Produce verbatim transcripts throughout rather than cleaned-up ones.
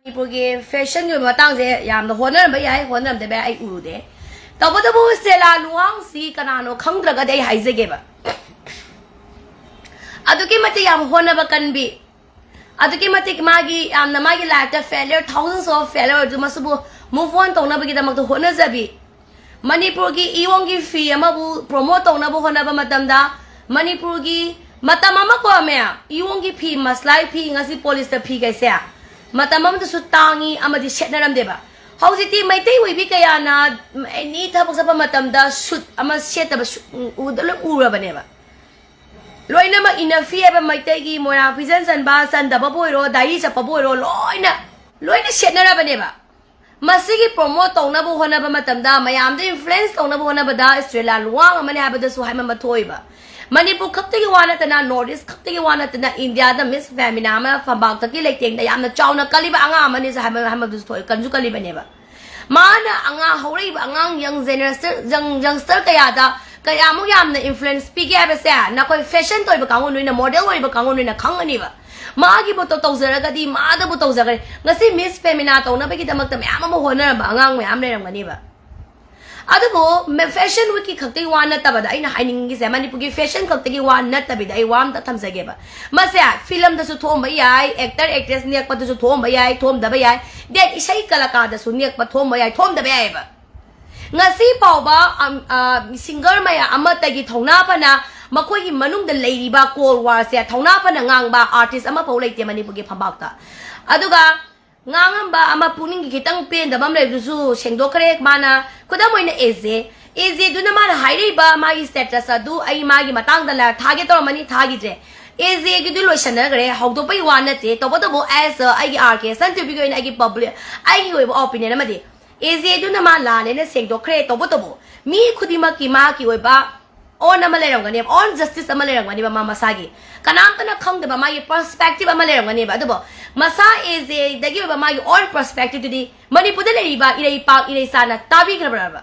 ꯃꯅꯤꯄꯨꯔꯒꯤ ꯐꯦꯁꯟꯒꯤ ꯑꯣꯏꯕ ꯃꯇꯥꯡꯁꯦ ꯌꯥꯝꯅ ꯍꯣꯠꯅꯔꯝꯕ ꯌꯥꯏ, ꯍꯣꯠꯅꯔꯝꯗꯕ ꯌꯥꯏ, ꯑꯩ ꯎꯔꯨꯗꯦ꯫ ꯇꯧꯕꯇꯕꯨ ꯁ꯭ꯇꯦꯂꯥ ꯂꯨꯋꯥꯡꯁꯤ ꯀꯅꯥꯅꯣ ꯈꯪꯗ꯭ꯔꯒꯗꯤ ꯑꯩ ꯍꯥꯏꯖꯒꯦꯕ꯫ ꯑꯗꯨꯛꯀꯤ ꯃꯇꯤꯛ ꯌꯥꯝ ꯍꯣꯠꯅꯕ ꯀꯟꯕꯤ, ꯑꯗꯨꯛꯀꯤ ꯃꯇꯤꯛ ꯃꯥꯒꯤ ꯌꯥꯝꯅ ꯃꯥꯒꯤ ꯂꯥꯏꯐꯇ ꯐꯦꯂꯤꯌꯔ, ꯊꯥꯎꯖꯟꯁ ꯑꯣꯐ ꯐꯦꯂꯤꯌꯔ ꯑꯗꯨ ꯃꯁꯤꯕꯨ ꯃꯨꯚ ꯑꯣꯟ ꯇꯧꯅꯕꯒꯤꯗꯃꯛꯇ ꯍꯣꯠꯅꯖꯕꯤ, ꯃꯅꯤꯄꯨꯔꯒꯤ ꯏꯌꯣꯡꯒꯤ ꯐꯤ ꯑꯃꯕꯨ ꯄ꯭ꯔꯣꯃꯣꯠ ꯇꯧꯅꯕ ꯍꯣꯠꯅꯕ ꯃꯇꯝꯗ ꯃꯅꯤꯄꯨꯔꯒꯤ ꯃꯇꯝ ꯑꯃ ꯀꯣꯝꯃꯦ, ꯏꯌꯣꯡꯒꯤ ꯐꯤ, ꯃꯁꯂꯥꯏ ꯐꯤ, ꯉꯁꯤ ꯄꯣꯂꯤꯁꯇꯔ ꯐꯤꯈꯩꯁꯦ ꯃꯇꯝ ꯑꯃꯗꯁꯨ ꯇꯥꯡꯉꯤ ꯑꯃꯗꯤ ꯁꯦꯠꯅꯔꯝꯗꯦꯕ꯫ ꯍꯧꯖꯤꯛꯇꯤ ꯃꯩꯇꯩ ꯑꯣꯏꯕꯤ ꯀꯌꯥꯅ ꯑꯦꯅꯤ ꯊꯕꯛ ꯆꯠꯄ ꯃꯇꯝꯗ ꯁꯨꯠ ꯑꯃ ꯁꯦꯠꯇꯕ ꯁꯨ-, ꯎ-, ꯎꯗ ꯂꯣꯏ ꯎꯔꯕꯅꯦꯕ꯫ ꯂꯣꯏꯅꯃꯛ ꯏꯅꯐꯤ ꯍꯥꯏꯕ ꯃꯩꯇꯩꯒꯤ ꯃꯣꯏꯔꯥꯡ ꯐꯤꯖꯟ ꯆꯟꯕ, ꯆꯟꯗꯕꯕꯨ ꯑꯣꯏꯔꯣ, ꯗꯥꯏꯔꯤ ꯆꯠꯄꯕꯨ ꯑꯣꯏꯔꯣ, ꯂꯣꯏꯅ, ꯂꯣꯏꯅ ꯁꯦꯠꯅꯔꯕꯅꯦꯕ꯫ ꯃꯁꯤꯒꯤ ꯄ꯭ꯔꯣꯃꯣꯠ ꯇꯧꯅꯕ ꯍꯣꯠꯅꯕ ꯃꯇꯝꯗ, ꯃꯌꯥꯝꯗ ꯏꯟꯐ꯭ꯂꯨꯌꯦꯟꯁ ꯇꯧꯅꯕ ꯍꯣꯠꯅꯕꯗ ꯁ꯭ꯇꯦꯂꯥ ꯂꯨꯋꯥꯡ ꯑꯃꯅꯤ ꯍꯥꯏꯕꯗꯁꯨ ꯍꯥꯏꯃꯟꯕ ꯊꯣꯛꯏꯕ꯫ ꯃꯅꯤꯄꯨꯔ ꯈꯛꯇꯒꯤ ꯋꯥ ꯅꯠꯇꯅ, ꯅꯣꯔꯠ ꯏꯁ ꯈꯛꯇꯒꯤ ꯋꯥ ꯅꯠꯇꯅ, ꯏꯟꯗꯤꯌꯥꯗ ꯃꯤꯁ ꯐꯦꯃꯤꯅꯥ ꯑꯃ ꯐꯝꯕꯥꯛꯇꯒꯤ ꯂꯩꯇꯦꯡꯗ ꯌꯥꯝꯅ ꯆꯥꯎꯅ ꯀꯜꯂꯤꯕ ꯑꯉꯥꯡ ꯑꯃꯅꯤꯁꯨ ꯍꯥꯏꯃꯟ-, ꯍꯥꯏꯃꯟꯕꯗꯨꯁꯨ ꯊꯣꯛꯏ, ꯀꯟꯁꯨ ꯀꯜꯂꯤꯕꯅꯦꯕ꯫ ꯃꯥꯅ ꯑꯉꯥꯡ, ꯍꯧꯔꯛꯏꯕ ꯑꯉꯥꯡ, ꯌꯪ ꯖꯦꯅꯦꯔꯦꯁꯟ, ꯌꯪ, ꯌꯪꯁꯇꯔ ꯀꯌꯥꯗ ꯀꯌꯥꯃꯨꯛ ꯌꯥꯝꯅ ꯏꯟꯐ꯭ꯂꯨꯌꯦꯟꯁ ꯄꯤꯒꯦ ꯍꯥꯏꯕꯁꯦ, ꯅꯈꯣꯏ ꯐꯦꯁꯟ ꯇꯧꯔꯤꯕ ꯀꯥꯡꯕꯨ ꯅꯣꯏꯅ, ꯃꯣꯗꯦꯜ ꯑꯣꯏꯔꯤꯕ ꯀꯥꯡꯕꯨ ꯅꯣꯏꯅ ꯈꯪꯒꯅꯤꯕ꯫ ꯃꯥꯒꯤꯕꯨ ꯇꯧ-, ꯇꯧꯖꯔꯒꯗꯤ ꯃꯥꯗꯕꯨ ꯇꯧꯖꯒꯅꯤ꯫ ꯉꯁꯤ ꯃꯤꯁ ꯐꯦꯃꯤꯅꯥ ꯇꯧꯅꯕꯒꯤꯗꯃꯛꯇ ꯃꯌꯥꯝ ꯑꯃ ꯍꯣꯠꯅꯔꯝꯕ ꯑꯉꯥꯡ ꯃꯌꯥꯝ ꯂꯩꯔꯝꯒꯅꯤꯕ꯫ ꯑꯗꯨꯕꯨ ꯃꯦ-, ꯐꯦꯁꯟ ꯋꯤꯛꯀꯤ ꯈꯛꯇꯒꯤ ꯋꯥ ꯅꯠꯇꯕꯗ, ꯑꯩꯅ ꯍꯥꯏꯅꯤꯡꯉꯤꯁꯦ ꯃꯅꯤꯄꯨꯔꯒꯤ ꯐꯦꯁꯟ ꯈꯛꯇꯒꯤ ꯋꯥ ꯅꯠꯇꯕꯤꯗ ꯑꯩ ꯋꯥ ꯑꯝꯇ ꯊꯝꯖꯒꯦꯕ꯫ ꯃꯁꯦ ꯐꯤꯂꯝꯗꯁꯨ ꯊꯣꯛꯑꯝꯕ ꯌꯥꯏ, ꯑꯦꯛꯇꯔ ꯑꯦꯛꯇ꯭ꯔꯦꯁ ꯅꯦꯛꯄꯗꯁꯨ ꯊꯣꯛꯑꯝꯕ ꯌꯥꯏ, ꯊꯣꯛꯑꯝꯗꯕ ꯌꯥꯏ꯫ ꯗꯦꯠ ꯏꯁꯩ ꯀꯂꯥꯀꯥꯔꯗꯁꯨ ꯅꯦꯛꯄ ꯊꯣꯛꯑꯝꯕ ꯌꯥꯏ, ꯊꯣꯛꯑꯝꯗꯕ ꯌꯥꯏꯑꯕ꯫ ꯉꯁꯤ ꯐꯥꯎꯕ, ꯑꯝ, ꯑ, ꯁꯤꯡꯒꯔ ꯃꯌꯥꯝ ꯑꯃꯠꯇꯒꯤ ꯊꯧꯅꯥ ꯐꯅ ꯃꯈꯣꯏꯒꯤ ꯃꯅꯨꯡꯗ ꯂꯩꯔꯤꯕ ꯀꯣꯜ ꯋꯥꯔꯁꯦ ꯊꯧꯅꯥ ꯐꯅ ꯉꯥꯡꯕ ꯑꯥꯔꯇꯤꯁ ꯑꯃꯐꯥꯎ ꯂꯩꯇꯦ ꯃꯅꯤꯄꯨꯔꯒꯤ ꯐꯝꯄꯥꯛꯇ꯫ ꯑꯗꯨꯒ ꯉꯥꯡꯉꯝꯕ ꯑꯃ, ꯄꯨꯛꯅꯤꯡꯒꯤ ꯈꯤꯇꯪ ꯄꯦꯟꯗꯕ ꯑꯃ ꯂꯩꯕꯗꯨꯁꯨ ꯁꯦꯡꯗꯣꯛꯈ꯭ꯔꯦ ꯃꯥꯅ꯫ ꯈꯨꯗꯝ ꯑꯣꯏꯅ ꯑꯦꯖꯦ, ꯑꯦꯖꯦꯗꯨꯅ ꯃꯥꯅ ꯍꯥꯏꯔꯛꯏꯕ ꯃꯥꯒꯤ ꯁ꯭ꯇꯦꯇꯁ ꯑꯗꯨ ꯑꯩ ꯃꯥꯒꯤ ꯃꯇꯥꯡꯗ ꯂꯥ-, ꯊꯥꯒꯦ ꯇꯧꯔꯝꯃꯅꯤ, ꯊꯥꯒꯤꯗ꯭ꯔꯦ꯫ ꯑꯦꯖꯦꯒꯤꯗꯨ ꯂꯣꯏꯁꯟꯅꯈ꯭ꯔꯦ, ꯍꯧꯗꯣꯛꯄꯒꯤ ꯋꯥ ꯅꯠꯇꯦ꯫ ꯇꯧꯕꯇꯕꯨ ꯑꯦꯁ ꯑꯩꯒꯤ ꯑꯥꯔ ꯀꯦ ꯁꯟꯇꯨꯕꯤꯒꯤ ꯑꯣꯏꯅ ꯑꯩꯒꯤ ꯄꯕ꯭ꯂꯤꯛ, ꯑꯩꯒꯤ ꯑꯣꯏꯕ ꯑꯣꯄꯤꯅꯤꯌꯟ ꯑꯃꯗꯤ ꯑꯦꯖꯦꯗꯨꯅ ꯃꯥ ꯂꯥꯜꯂꯦꯅ ꯁꯦꯡꯗꯣꯛꯈ꯭ꯔꯦ꯫ ꯇꯧꯕꯇꯕꯨ ꯃꯤ ꯈꯨꯗꯤꯡꯃꯛꯀꯤ ꯃꯥꯒꯤ ꯑꯣꯏꯕ ꯑꯣꯟ ꯑꯃ ꯂꯩꯔꯝꯒꯅꯦꯕ, ꯑꯣꯟ ꯖꯁꯇꯤꯁ ꯑꯃ ꯂꯩꯔꯝꯒꯅꯦꯕ ꯃꯥ ꯃꯁꯥꯒꯤ꯫ ꯀꯅꯥꯝꯇꯅ ꯈꯪꯗꯕ ꯃꯥꯒꯤ ꯄꯔꯁꯄꯦꯛꯇꯤꯚ ꯑꯃ ꯂꯩꯔꯝꯒꯅꯦꯕ꯫ ꯑꯗꯨꯕꯨ ꯃꯁꯥ ꯑꯦꯖꯦꯗꯒꯤ ꯑꯣꯏꯕ ꯃꯥꯒꯤ ꯑꯣꯟ ꯄꯔꯁꯄꯦꯛꯇꯤꯚꯇꯨꯗꯤ ꯃꯅꯤꯄꯨꯔꯗ ꯂꯩꯔꯤꯕ ꯏꯔꯩꯄꯥꯛ ꯏꯔꯩꯆꯥꯅ ꯇꯥꯕꯤꯈ꯭ꯔꯕ꯭ꯔꯕ?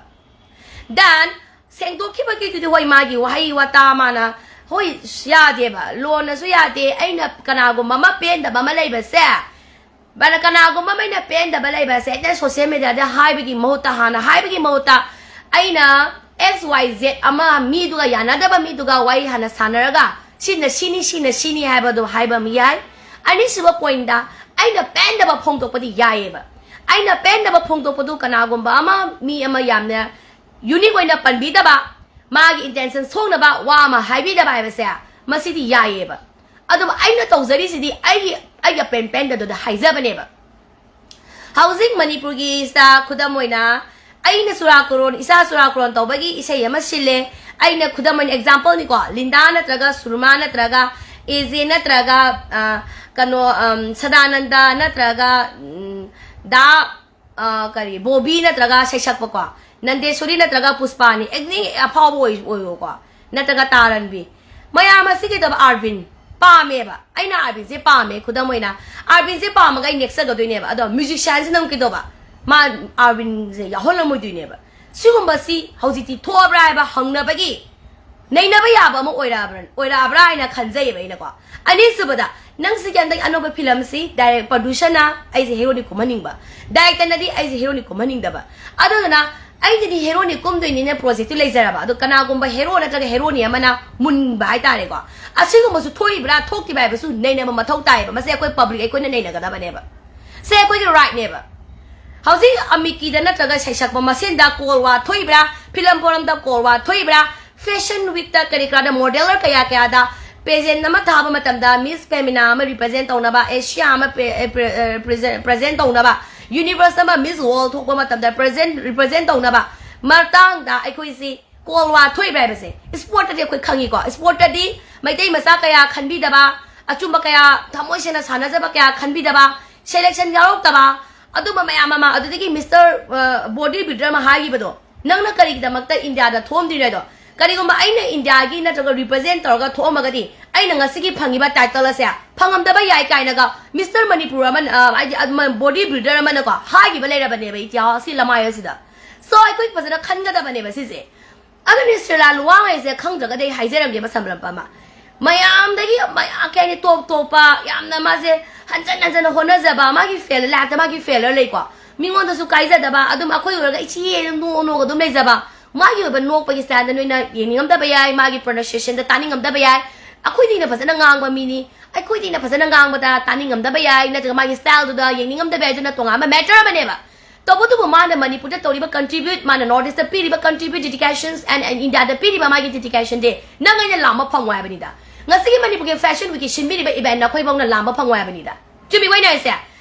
ꯗꯦꯟ ꯁꯦꯡꯗꯣꯛꯈꯤꯕꯒꯤꯗꯨꯗꯤ ꯍꯣꯏ ꯃꯥꯒꯤ ꯋꯥꯍꯩ ꯋꯥꯇꯥ ꯃꯥꯅ ꯍꯣꯏ ꯌꯥꯗꯦꯕ, ꯂꯣꯟꯅꯁꯨ ꯌꯥꯗꯦ꯫ ꯑꯩꯅ ꯀꯅꯥꯒꯨꯝꯕ ꯑꯃ ꯄꯦꯟꯗꯕ ꯑꯃ ꯂꯩꯕꯁꯦ ꯕꯥꯅ ꯀꯅꯥꯒꯨꯝꯕ ꯑꯃ ꯑꯩꯅ ꯄꯦꯟꯗꯕ ꯂꯩꯕꯁꯦ ꯍꯦꯛꯇ ꯁꯣꯁꯤꯌꯦꯜ ꯃꯦꯗꯤꯌꯥꯗ ꯍꯥꯏꯕꯒꯤ ꯃꯍꯨꯠꯇ, ꯍꯥꯟꯅ ꯍꯥꯏꯕꯒꯤ ꯃꯍꯨꯠꯇ, ꯑꯩꯅ X Y Z ꯑꯃ ꯃꯤꯗꯨꯒ, ꯌꯥꯅꯗꯕ ꯃꯤꯗꯨꯒ ꯋꯥꯔꯤ ꯍꯥꯟꯅ ꯁꯥꯟꯅꯔꯒ, ꯁꯤꯅ ꯁꯤꯅꯤ, ꯁꯤꯅ ꯁꯤꯅꯤ ꯍꯥꯏꯕꯗꯣ ꯍꯥꯏꯕ ꯑꯃ ꯌꯥꯏ꯫ ꯑꯅꯤꯁꯨꯕ ꯄꯣꯏꯟꯗ, ꯑꯩꯅ ꯄꯦꯟꯗꯕ ꯐꯣꯡꯗꯣꯛꯄꯗꯤ ꯌꯥꯏꯌꯦꯕ꯫ ꯑꯩꯅ ꯄꯦꯟꯗꯕ ꯐꯣꯡꯗꯣꯛꯄꯗꯨ ꯀꯅꯥꯒꯨꯝꯕ ꯑꯃ, ꯃꯤ ꯑꯃ ꯌꯥꯝꯅ ꯌꯨꯅꯤꯛ ꯑꯣꯏꯅ ꯄꯟꯕꯤꯗꯕ, ꯃꯥꯒꯤ ꯏꯟꯇꯦꯟꯁꯟ ꯁꯣꯛꯅꯕ ꯋꯥ ꯑꯃ ꯍꯥꯏꯕꯤꯗꯕ ꯍꯥꯏꯕꯁꯦ, ꯃꯁꯤꯗꯤ ꯌꯥꯏꯌꯦꯕ꯫ ꯑꯗꯨꯕꯨ ꯑꯩꯅ ꯇꯧꯖꯔꯤꯁꯤꯗꯤ ꯑꯩꯒꯤ, ꯑꯩꯒꯤ ꯄꯦꯟ ꯄꯦꯟꯗꯗꯨꯗ ꯍꯥꯏꯖꯕꯅꯦꯕ꯫ ꯍꯧꯖꯤꯛ ꯃꯅꯤꯄꯨꯔꯒꯤ ꯁꯤꯗ ꯈꯨꯗꯝ ꯑꯣꯏꯅ, ꯑꯩꯅ ꯆꯨꯔꯥꯀꯣꯔꯣꯟ, ꯏꯁꯥ ꯆꯨꯔꯥꯀꯣꯔꯣꯟ ꯇꯧꯕꯒꯤ ꯏꯁꯩ ꯑꯃ ꯁꯤꯜꯂꯦ꯫ ꯑꯩꯅ ꯈꯨꯗꯝ ꯑꯣꯏꯅ ꯑꯦꯛꯖꯥꯝꯄꯜꯅꯤꯀꯣ, ꯂꯤꯟꯗꯥ ꯅꯠꯇ꯭ꯔꯒ ꯁꯨꯔꯃꯥ ꯅꯠꯇ꯭ꯔꯒ ꯑꯦꯖꯦ ꯅꯠꯇ꯭ꯔꯒ, ꯑ, ꯀꯩꯅꯣ, ꯑꯝ, ꯁꯗꯥꯅꯟꯗ ꯅꯠꯇ꯭ꯔꯒ, ꯎꯝ, ꯗꯥ, ꯑ, ꯀꯔꯤ, ꯕꯣꯕꯤ ꯅꯠꯇ꯭ꯔꯒ ꯁꯩꯁꯛꯄꯀꯣ, ꯅꯟꯗꯦꯁꯣꯔꯤ ꯅꯠꯇ꯭ꯔꯒ ꯄꯨꯁꯄꯥꯅꯤ, ꯑꯦꯅꯤ ꯑꯐꯥꯎꯕ ꯑꯣꯏ-, ꯑꯣꯏꯌꯣꯀꯣ, ꯅꯠꯇ꯭ꯔꯒ ꯇꯥꯔꯟꯕꯤ, ꯃꯌꯥꯝ ꯑꯁꯤ ꯀꯩꯗꯧꯕ, ꯑꯥꯔꯕꯤꯟ ꯄꯥꯝꯃꯦꯕ꯫ ꯑꯩꯅ ꯑꯥꯔꯕꯤꯟꯁꯦ ꯄꯥꯝꯃꯦ, ꯈꯨꯗꯝ ꯑꯣꯏꯅ, ꯑꯥꯔꯕꯤꯟꯁꯦ ꯄꯥꯝꯃꯒ ꯑꯩ ꯅꯦꯛꯆꯒꯗꯣꯏꯅꯦꯕ꯫ ꯑꯗꯣ ꯃ꯭ꯌꯨꯖꯤꯛꯁꯤꯌꯥꯟꯁꯤꯅ ꯑꯃꯨꯛ ꯀꯩꯗꯧꯕ, ꯃꯥ ꯑꯥꯔꯕꯤꯟꯁꯦ ꯌꯥꯎꯍꯜꯂꯝꯃꯣꯏꯗꯣꯏꯅꯦꯕ꯫ ꯁꯤꯒꯨꯝꯕꯁꯤ ꯍꯧꯖꯤꯛꯇꯤ ꯊꯣꯛꯑꯕ꯭ꯔꯥ ꯍꯥꯏꯕ ꯍꯪꯅꯕꯒꯤ ꯅꯩꯅꯕ ꯌꯥꯕ ꯑꯃ ꯑꯣꯏꯔꯛꯑꯕ꯭ꯔꯥ, ꯑꯣꯏꯔꯛꯑꯕ꯭ꯔꯥ ꯍꯥꯏꯅ ꯈꯟꯖꯩꯌꯦꯕ ꯑꯩꯅꯀꯣ꯫ ꯑꯅꯤꯁꯨꯕꯗ, ꯅꯪꯁꯤꯒꯤ ꯍꯟꯗꯛ ꯑꯅꯧꯕ ꯐꯤꯂꯝꯁꯤ ꯗꯥꯏꯔꯦꯛ ꯄ꯭ꯔꯣꯗ꯭ꯌꯨꯁꯔꯅ ꯑꯩꯁꯦ ꯍꯦꯔꯣꯅꯤ ꯀꯨꯝꯍꯟꯅꯤꯡꯕ, ꯗꯥꯏꯔꯦꯛꯇꯔꯅꯗꯤ ꯑꯩꯁꯦ ꯍꯦꯔꯣꯅꯤ ꯀꯨꯝꯍꯟꯅꯤꯡꯗꯕ꯫ ꯑꯗꯨꯗꯨꯅ ꯑꯩꯅꯗꯤ ꯍꯦꯔꯣꯅꯤ ꯀꯨꯝꯗꯣꯏꯅꯤꯅ ꯄ꯭ꯔꯣꯖꯦꯛꯇꯨ ꯂꯩꯖꯔꯕ, ꯑꯗꯣ ꯀꯅꯥꯒꯨꯝꯕ ꯍꯦꯔꯣ ꯅꯠꯇ꯭ꯔꯒ ꯍꯦꯔꯣꯅꯤ ꯑꯃꯅ ꯃꯨꯟꯕ ꯍꯥꯏꯇꯥꯔꯦꯀꯣ, ꯑꯁꯤꯒꯨꯝꯕꯁꯨ ꯊꯣꯛꯏꯕ꯭ꯔꯥ ꯊꯣꯛꯇ꯭ꯔꯤꯕ꯭ꯔꯥ ꯍꯥꯏꯕꯁꯨ ꯅꯩꯅꯕ ꯃꯊꯧ ꯇꯥꯏꯌꯦꯕ꯫ ꯃꯁꯤ ꯑꯩꯈꯣꯏ ꯄꯕ꯭ꯂꯤꯛ ꯑꯩꯈꯣꯏꯅ ꯅꯩꯅꯒꯗꯕꯅꯦꯕ꯫ ꯁꯦ ꯑꯩꯈꯣꯏꯒꯤ ꯔꯥꯏꯠꯅꯦꯕ꯫ ꯍꯧꯖꯤꯛ ꯑꯃꯤꯀꯤꯗ ꯅꯠꯇ꯭ꯔꯒ ꯁꯩꯁꯛꯄ ꯃꯁꯦꯟꯗ ꯀꯣꯜ ꯋꯥ ꯊꯣꯛꯏꯕ꯭ꯔꯥ, ꯐꯤꯂꯝ ꯐꯣꯔꯝꯗ ꯀꯣꯜ ꯋꯥ ꯊꯣꯛꯏꯕ꯭ꯔꯥ, ꯐꯦꯁꯟ ꯋꯤꯛꯇ ꯀꯔꯤ ꯀꯔꯥꯗ ꯃꯣꯗꯦꯂꯔ ꯀꯌꯥ ꯀꯌꯥꯗ ꯄꯦꯖꯦꯟ ꯑꯃ ꯊꯥꯕ ꯃꯇꯝꯗ ꯃꯤꯁ ꯐꯦꯃꯤꯅꯥ ꯑꯃ ꯔꯤꯄ꯭ꯔꯖꯦꯟ ꯇꯧꯅꯕ, ꯑꯦꯁꯤꯌꯥ ꯑꯃ ꯄ꯭ꯔꯦ-, ꯑꯦ, ꯄ꯭ꯔꯦ-, ꯑꯦ, ꯄ꯭ꯔꯦꯖꯦꯟ, ꯄ꯭ꯔꯖꯦꯟ ꯇꯧꯅꯕ, ꯌꯨꯅꯤꯚꯔꯁ ꯑꯃ ꯃꯤꯁ ꯋꯥꯔꯜ ꯊꯣꯛꯄ ꯃꯇꯝꯗ ꯄ꯭ꯔꯖꯦꯟ, ꯔꯤꯄ꯭ꯔꯖꯦꯟ ꯇꯧꯅꯕ ꯃꯇꯥꯡꯗ ꯑꯩꯈꯣꯏꯁꯤ ꯀꯣꯜ ꯋꯥ ꯊꯣꯛꯏꯕ꯭ꯔꯥ ꯍꯥꯏꯕꯁꯦ ꯏꯁꯄꯣꯔꯠꯇꯗꯤ ꯑꯩꯈꯣꯏ ꯈꯪꯉꯤꯀꯣ꯫ ꯏꯁꯄꯣꯔꯠꯇꯗꯤ ꯃꯩꯇꯩ ꯃꯆꯥ ꯀꯌꯥ ꯈꯟꯕꯤꯗꯕ, ꯑꯆꯨꯝꯕ ꯀꯌꯥ, ꯊꯃꯣꯏ ꯁꯦꯡꯅ ꯁꯥꯟꯅꯖꯕ ꯀꯌꯥ ꯈꯟꯕꯤꯗꯕ, ꯁꯦꯂꯦꯛꯁꯟ ꯌꯥꯎꯔꯛꯇꯕ, ꯑꯗꯨꯝꯕ ꯃꯌꯥꯝ ꯑꯃ, ꯑꯗꯨꯗꯒꯤ ꯃꯤꯁꯇꯔ, ꯑ, ꯕꯣꯗꯤ ꯕꯤꯜꯗꯔ ꯑꯃ ꯍꯥꯏꯈꯤꯕꯗꯣ, ꯅꯪꯅ ꯀꯔꯤꯒꯤꯗꯃꯛꯇ ꯏꯟꯗꯤꯌꯥꯗ ꯊꯣꯛꯑꯝꯗ꯭ꯔꯤꯅꯣ ꯍꯥꯏꯗꯣ? ꯀꯔꯤꯒꯨꯝꯕ ꯑꯩꯅ ꯏꯟꯗꯤꯌꯥꯒꯤ ꯅꯠꯇ꯭ꯔꯒ ꯔꯤꯄ꯭ꯔꯖꯦꯟ ꯇꯧꯔꯒ ꯊꯣꯛꯑꯝꯃꯒꯗꯤ ꯑꯩꯅ ꯉꯁꯤꯒꯤ ꯐꯪꯉꯤꯕ ꯇꯥꯏꯇꯜ ꯑꯁꯦ ꯐꯪꯉꯝꯗꯕ ꯌꯥꯏ ꯀꯥꯏꯅꯒ ꯃꯤꯁꯇꯔ ꯃꯅꯤꯄꯨꯔ ꯑꯃꯅ, ꯑ, ꯍꯥꯏꯗꯤ, ꯑꯃ ꯕꯣꯗꯤ ꯕꯤꯜꯗꯔ ꯑꯃꯅꯀꯣ ꯍꯥꯏꯈꯤꯕ ꯂꯩꯔꯕꯅꯦꯕ ꯏꯇꯤꯍꯥꯁꯀꯤ ꯂꯃꯥꯏ ꯑꯁꯤꯗ꯫ ꯁꯣ ꯑꯩꯈꯣꯏ ꯐꯖꯅ ꯈꯟꯒꯗꯕꯅꯦꯕ ꯁꯤꯁꯦ꯫ ꯑꯗꯨꯅꯤ ꯁ꯭ꯔꯤꯂꯥ ꯂꯨꯋꯥꯡ ꯍꯥꯏꯁꯦ ꯈꯪꯗ꯭ꯔꯒꯗꯤ ꯑꯩ ꯍꯥꯏꯖꯔꯝꯒꯦꯕ ꯁꯝꯂꯞꯄ ꯑꯃ꯫ ꯃꯌꯥꯝꯗꯒꯤ ꯃꯌꯥꯝ ꯀꯩ ꯍꯥꯏꯅꯤ, ꯇꯣꯞ ꯇꯣꯞꯄ ꯌꯥꯝꯅ ꯃꯥꯁꯦ ꯍꯟꯖꯟ ꯍꯟꯖꯟꯅ ꯍꯣꯠꯅꯖꯕ, ꯃꯥꯒꯤ ꯐꯦꯜ ꯂꯥꯏꯐꯇ ꯃꯥꯒꯤ ꯐꯦꯜꯂꯔ ꯂꯩꯀꯣ, ꯃꯤꯉꯣꯟꯗꯁꯨ ꯀꯥꯏꯖꯗꯕ, ꯑꯗꯨꯝ ꯑꯩꯈꯣꯏ ꯎꯔꯒ ꯏꯆꯦ ꯑꯗꯨꯝ ꯅꯣꯛ ꯅꯣꯛ ꯑꯗꯨꯝ ꯂꯩꯖꯕ, ꯃꯥꯒꯤ ꯑꯣꯏꯕ ꯅꯣꯛꯄꯒꯤ ꯁ꯭ꯇꯥꯏꯜꯗ ꯅꯣꯏꯅ ꯌꯦꯡꯅꯤꯡꯉꯝꯗꯕ ꯌꯥꯏ, ꯃꯥꯒꯤ ꯄ꯭ꯔꯣꯅꯟꯁꯤꯌꯦꯁꯟꯗ ꯇꯥꯅꯤꯡꯉꯝꯗꯕ ꯌꯥꯏ, ꯑꯩꯈꯣꯏꯗꯤ ꯍꯦꯟꯅ ꯐꯖꯅ ꯉꯥꯡꯕ ꯃꯤꯅꯤ, ꯑꯩꯈꯣꯏꯗꯤ ꯍꯦꯟꯅ ꯐꯖꯅ ꯉꯥꯡꯕꯗ ꯇꯥꯅꯤꯡꯉꯝꯗꯕ ꯌꯥꯏ, ꯅꯠꯇ꯭ꯔꯒ ꯃꯥꯒꯤ ꯁ꯭ꯇꯥꯏꯜꯗꯨꯗ ꯌꯦꯡꯅꯤꯡꯉꯝꯗꯕ ꯌꯥꯏ, ꯑꯗꯨꯅ ꯇꯣꯉꯥꯟꯕ ꯃꯦꯇꯔ ꯑꯃꯅꯦꯕ꯫ ꯇꯧꯕꯇꯕꯨ ꯃꯥꯅ ꯃꯅꯤꯄꯨꯔꯗ ꯇꯧꯔꯤꯕ ꯀꯟꯇ꯭ꯔꯤꯕ꯭ꯌꯨꯠ, ꯃꯥꯅ ꯅꯣꯔꯠ ꯏꯁꯇ ꯄꯤꯔꯤꯕ ꯀꯟꯇ꯭ꯔꯤꯕ꯭ꯌꯨꯠ, ꯗꯦꯗꯤꯀꯦꯁꯟꯁ ꯑꯦꯟ ꯏꯟꯗꯤꯌꯥꯗ ꯄꯤꯔꯤꯕ ꯃꯥꯒꯤ ꯗꯦꯗꯤꯀꯦꯁꯟꯗꯤ ꯅꯪ ꯑꯩꯅ ꯂꯥꯝꯕ ꯐꯪꯉꯣ ꯍꯥꯏꯕꯅꯤꯗ꯫ ꯉꯁꯤꯒꯤ ꯃꯅꯤꯄꯨꯔꯒꯤ ꯐꯦꯁꯟ ꯋꯤꯛꯀꯤ ꯁꯤꯟꯕꯤꯔꯤꯕ ꯏꯚꯦꯟ ꯑꯩꯈꯣꯏꯐꯥꯎꯅ ꯂꯥꯝꯕ ꯐꯪꯉꯣ ꯍꯥꯏꯕꯅꯤꯗ꯫ ꯆꯨꯝꯃꯤꯀꯣ ꯑꯩꯅ ꯍꯥꯏꯁꯦ?